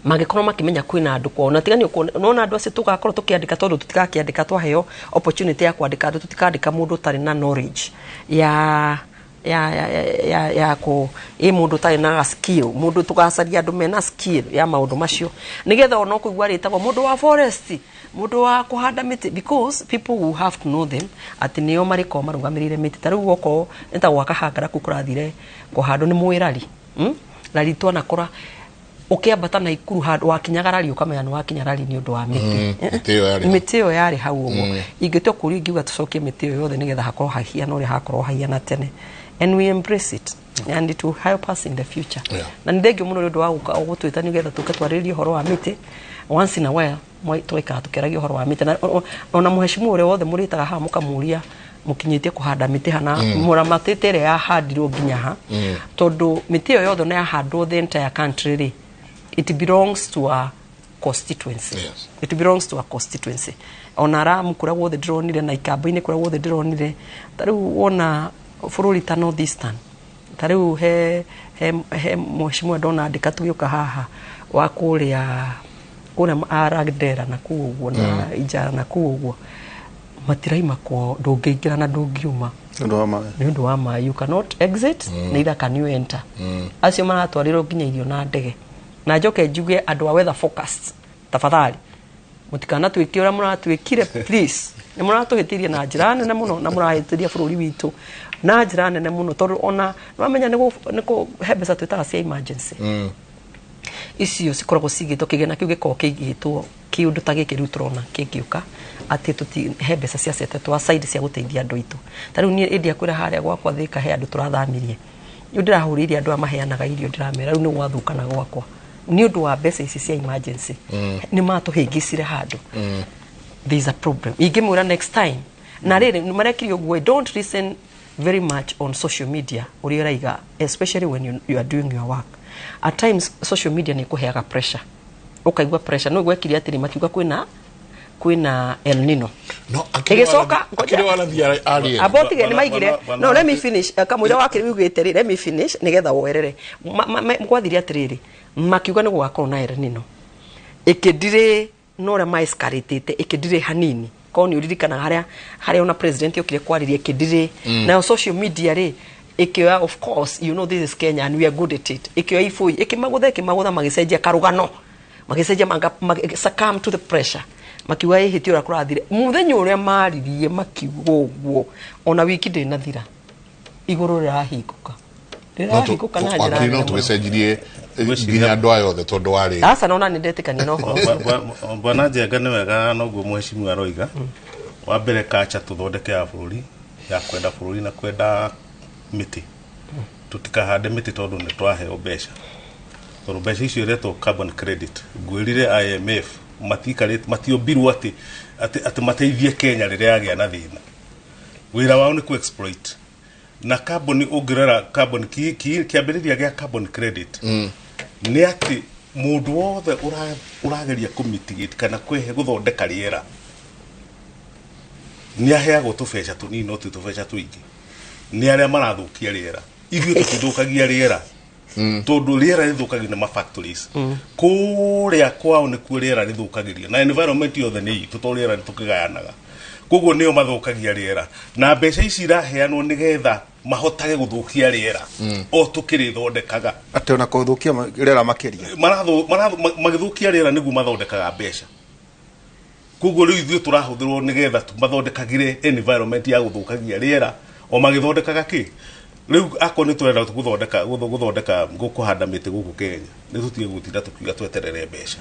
F: mangĩkorwo makĩmenya kwĩna andũ kwao, na tiga nĩ ũkuona nona andũ acio tũgakorwo tũkĩandĩka, tondũ tũtigakĩandĩka, twaheo opportunity ya kwandĩka andũ, tũtikandĩka mũndũ ũtarĩ na knowledge ya ya ya ya ya kũ ĩ mũndũ ũtarĩ na skill, mũndũ tũgacaria andũ mena skill ya maũndũ macio, nĩgetha ona ũkũigua rĩtagwo mũndũ wa forest, mũndũ wa kũhanda mĩtĩ, because people will have to know them atĩ nĩo marĩkorwo marũgamĩrĩire mĩtĩ. Ta rĩu okorwo nĩ ta gwaka hangara kũu kũrathire kũhandwo nĩ mwĩrari, rari twanakora ũkĩambata na ikuru handũ wakinyaga rari ũkamenya nĩ wakinya rari nĩ ũndũ wa mĩtĩ.
D: Mĩtĩ ĩyo yarĩ hau.
F: Mĩtĩ ĩyo yarĩ hau ũguo. Ingĩtua kũria, ingiuga tũcokie mĩtĩ ĩyo yothe nĩgetha hakorwo hahiana ũrĩa hakorwo hahiana tene, and we embrace it and it will help us in the future. Na nĩ thengio mũno nĩ ũndũ wa gũka gũtwĩta nĩgetha tũke twarĩrĩrie ũhoro wa mĩtĩ. Once in a while tũgaikara tũkĩaragia ũhoro wa mĩtĩ, na ona mũhecimu ũrĩa wothe mũrĩtaga haha mũkamũria mũkinyĩtie kũhanda mĩtĩ hana, mũramatĩte ĩrĩa yahandirwo nginya ha, tondũ mĩtĩ ĩyo yothe na yahandwo the entire country rĩ, it belongs to a constituency. It belongs to a constituency. Ona Ramu kũrĩa guothe ndĩronire, na ikamba-inĩ kũrĩa guothe ndĩronire, ta rĩu wona bũrũri ta North Eastern, ta rĩu he mheshimiwa ndona andĩka tũgĩũka haha wa kũrĩa kũrĩa Aragdera na kũu ũguo na Ijara na kũu ũguo, matiraima kwao, ndũngĩingĩra na ndũngiuma
E: nĩ ũndũ wa maĩ.
F: Nĩ ũndũ wa maĩ, you cannot exit, neither can you enter. Acio maratwarĩrwo nginya irio na ndege. Na njoke njuge andũ a weather forecast, tafadhali mũtikanatwĩke ũrĩa mũratwĩkire, please. Nĩ mũratũhĩtĩria na njĩra nene mũno, na mũrahĩtĩria bũrũri witũ na njĩra nene mũno, tondũ ona nĩwamenya nĩ kũ he mbeca twĩtaga cia emergency. Icio cikoragwo cigĩtwo kĩgĩna kĩu gĩkoragwo kĩigĩtwo kĩũndũ ta gĩkĩ rĩu tũrona kĩngĩũka, atĩ tũti he mbeca ciacetetwo aside cia gũteithia andũ aitũ. Ta rĩu niĩ ĩndĩ akwĩra harĩa gwakwa Thĩka he andũ tũrathamirie, rĩu ndĩrahũrĩire andũ aya maheanaga irio, ndĩramera rĩu nĩ gwathũkana gwakwa nĩ ũndũ wa mbeca ici cia emergency. Nĩ matũhĩngĩcire handũ. There is a problem. Ingĩmwĩra next time na rĩrĩ marekire ũguo, don't listen very much on social media ũrĩa ũraiga, especially when you are doing your work. At times social media nĩ ĩkũheaga pressure, ũkaigua pressure no gwekire atĩrĩ, makiuga kwĩna El Nino.
D: No.
F: Ĩgĩcoka
D: akĩrĩ warathi arie.
F: Abotige nĩ maigire. No, let me finish. Kamũira wakĩrĩ ugĩte rĩ, let me finish nĩgetha woerere. Gwathire atĩrĩrĩ, makiuga nĩ gũgakorwo na El Nino, ĩkĩndirĩ na ũrĩa maescalatĩte, ĩkĩndirĩ hanini, korwo nĩ ũririkanaga harĩa ona president okire kwarĩria, ĩkĩndirĩ. Nayo social media rĩ, Ĩkĩoya, of course, you know this is Kenya and we are good at it. Ĩkĩoya ibũi, ĩkĩmagũtha, ĩkĩmagũtha, magĩcenjia karũgano, magĩcenjia, succumb to the pressure, makiuga ĩhĩ ti ũrĩa kũrathire mũthenya ũrĩa maririe, makiuga ũguo ona wiki ndĩnathira igũrũ rĩrahingũka, rĩrahingũka na njĩra
D: wakiri no
F: nene mũno.
D: Tũgĩcenjirie nginya andũ aya othe tondũ warĩ
F: Aca, nona nĩ ndetĩkania na ũhoro ũcio.
G: Bwana Njenga, nĩ wega noguo mheshimiwa aroiga. Wa mbere, kacha tũthondeke ya bũrũri ya kwenda bũrũri na kwenda mĩtĩ. Tũtikahande mĩtĩ tondũ nĩ twaheo mbeca, tondũ mbeca icio iretwo carbon credit. Ngwĩrire IMF matiikarĩte, matiombirwo atĩ mateithie Kenya rĩrĩa yagĩa na thĩna. Wĩra wao nĩ ku exploit na carbon. Ũngĩrora carbon kĩambĩrĩria gĩa carbon credit nĩ atĩ mũndũ wothe ũrageria kũ mitigate kana kwehe gũthondeka rĩera nĩ aheagwo tũbeca tũnini, no ti tũbeca tũingĩ. Nĩ arĩa marathũkia rĩera. Ithuĩ tũtithũkagia rĩera tondũ rĩera rĩthũkagio nĩ ma-factories kũrĩa kwao, nĩkuo rĩera rĩthũkagĩrio, na environment yothe nĩ itũ tondũ rĩera nĩ tũkĩgayanaga. Koguo nĩo mathũkagia rĩera, na mbeca ici iraheanwo nĩgetha mahotage gũthũkia rĩera o tũkĩrĩthondekaga.
E: Atĩ ona kũthũkia rĩera makĩria.
G: Magĩthũkia rĩera nĩguo mathondekaga mbeca. Koguo rĩu ithuĩ tũrahũthĩrwo nĩgetha mathondekagĩre environment ya gũthũkagia rĩera o magĩthondekaga kĩ. Rĩu akorwo nĩ tũrenda gũthondeka kũhanda mĩtĩ gũkũ Kenya, nĩ tũtige gũtinda tũkiuga tweterere mbeca.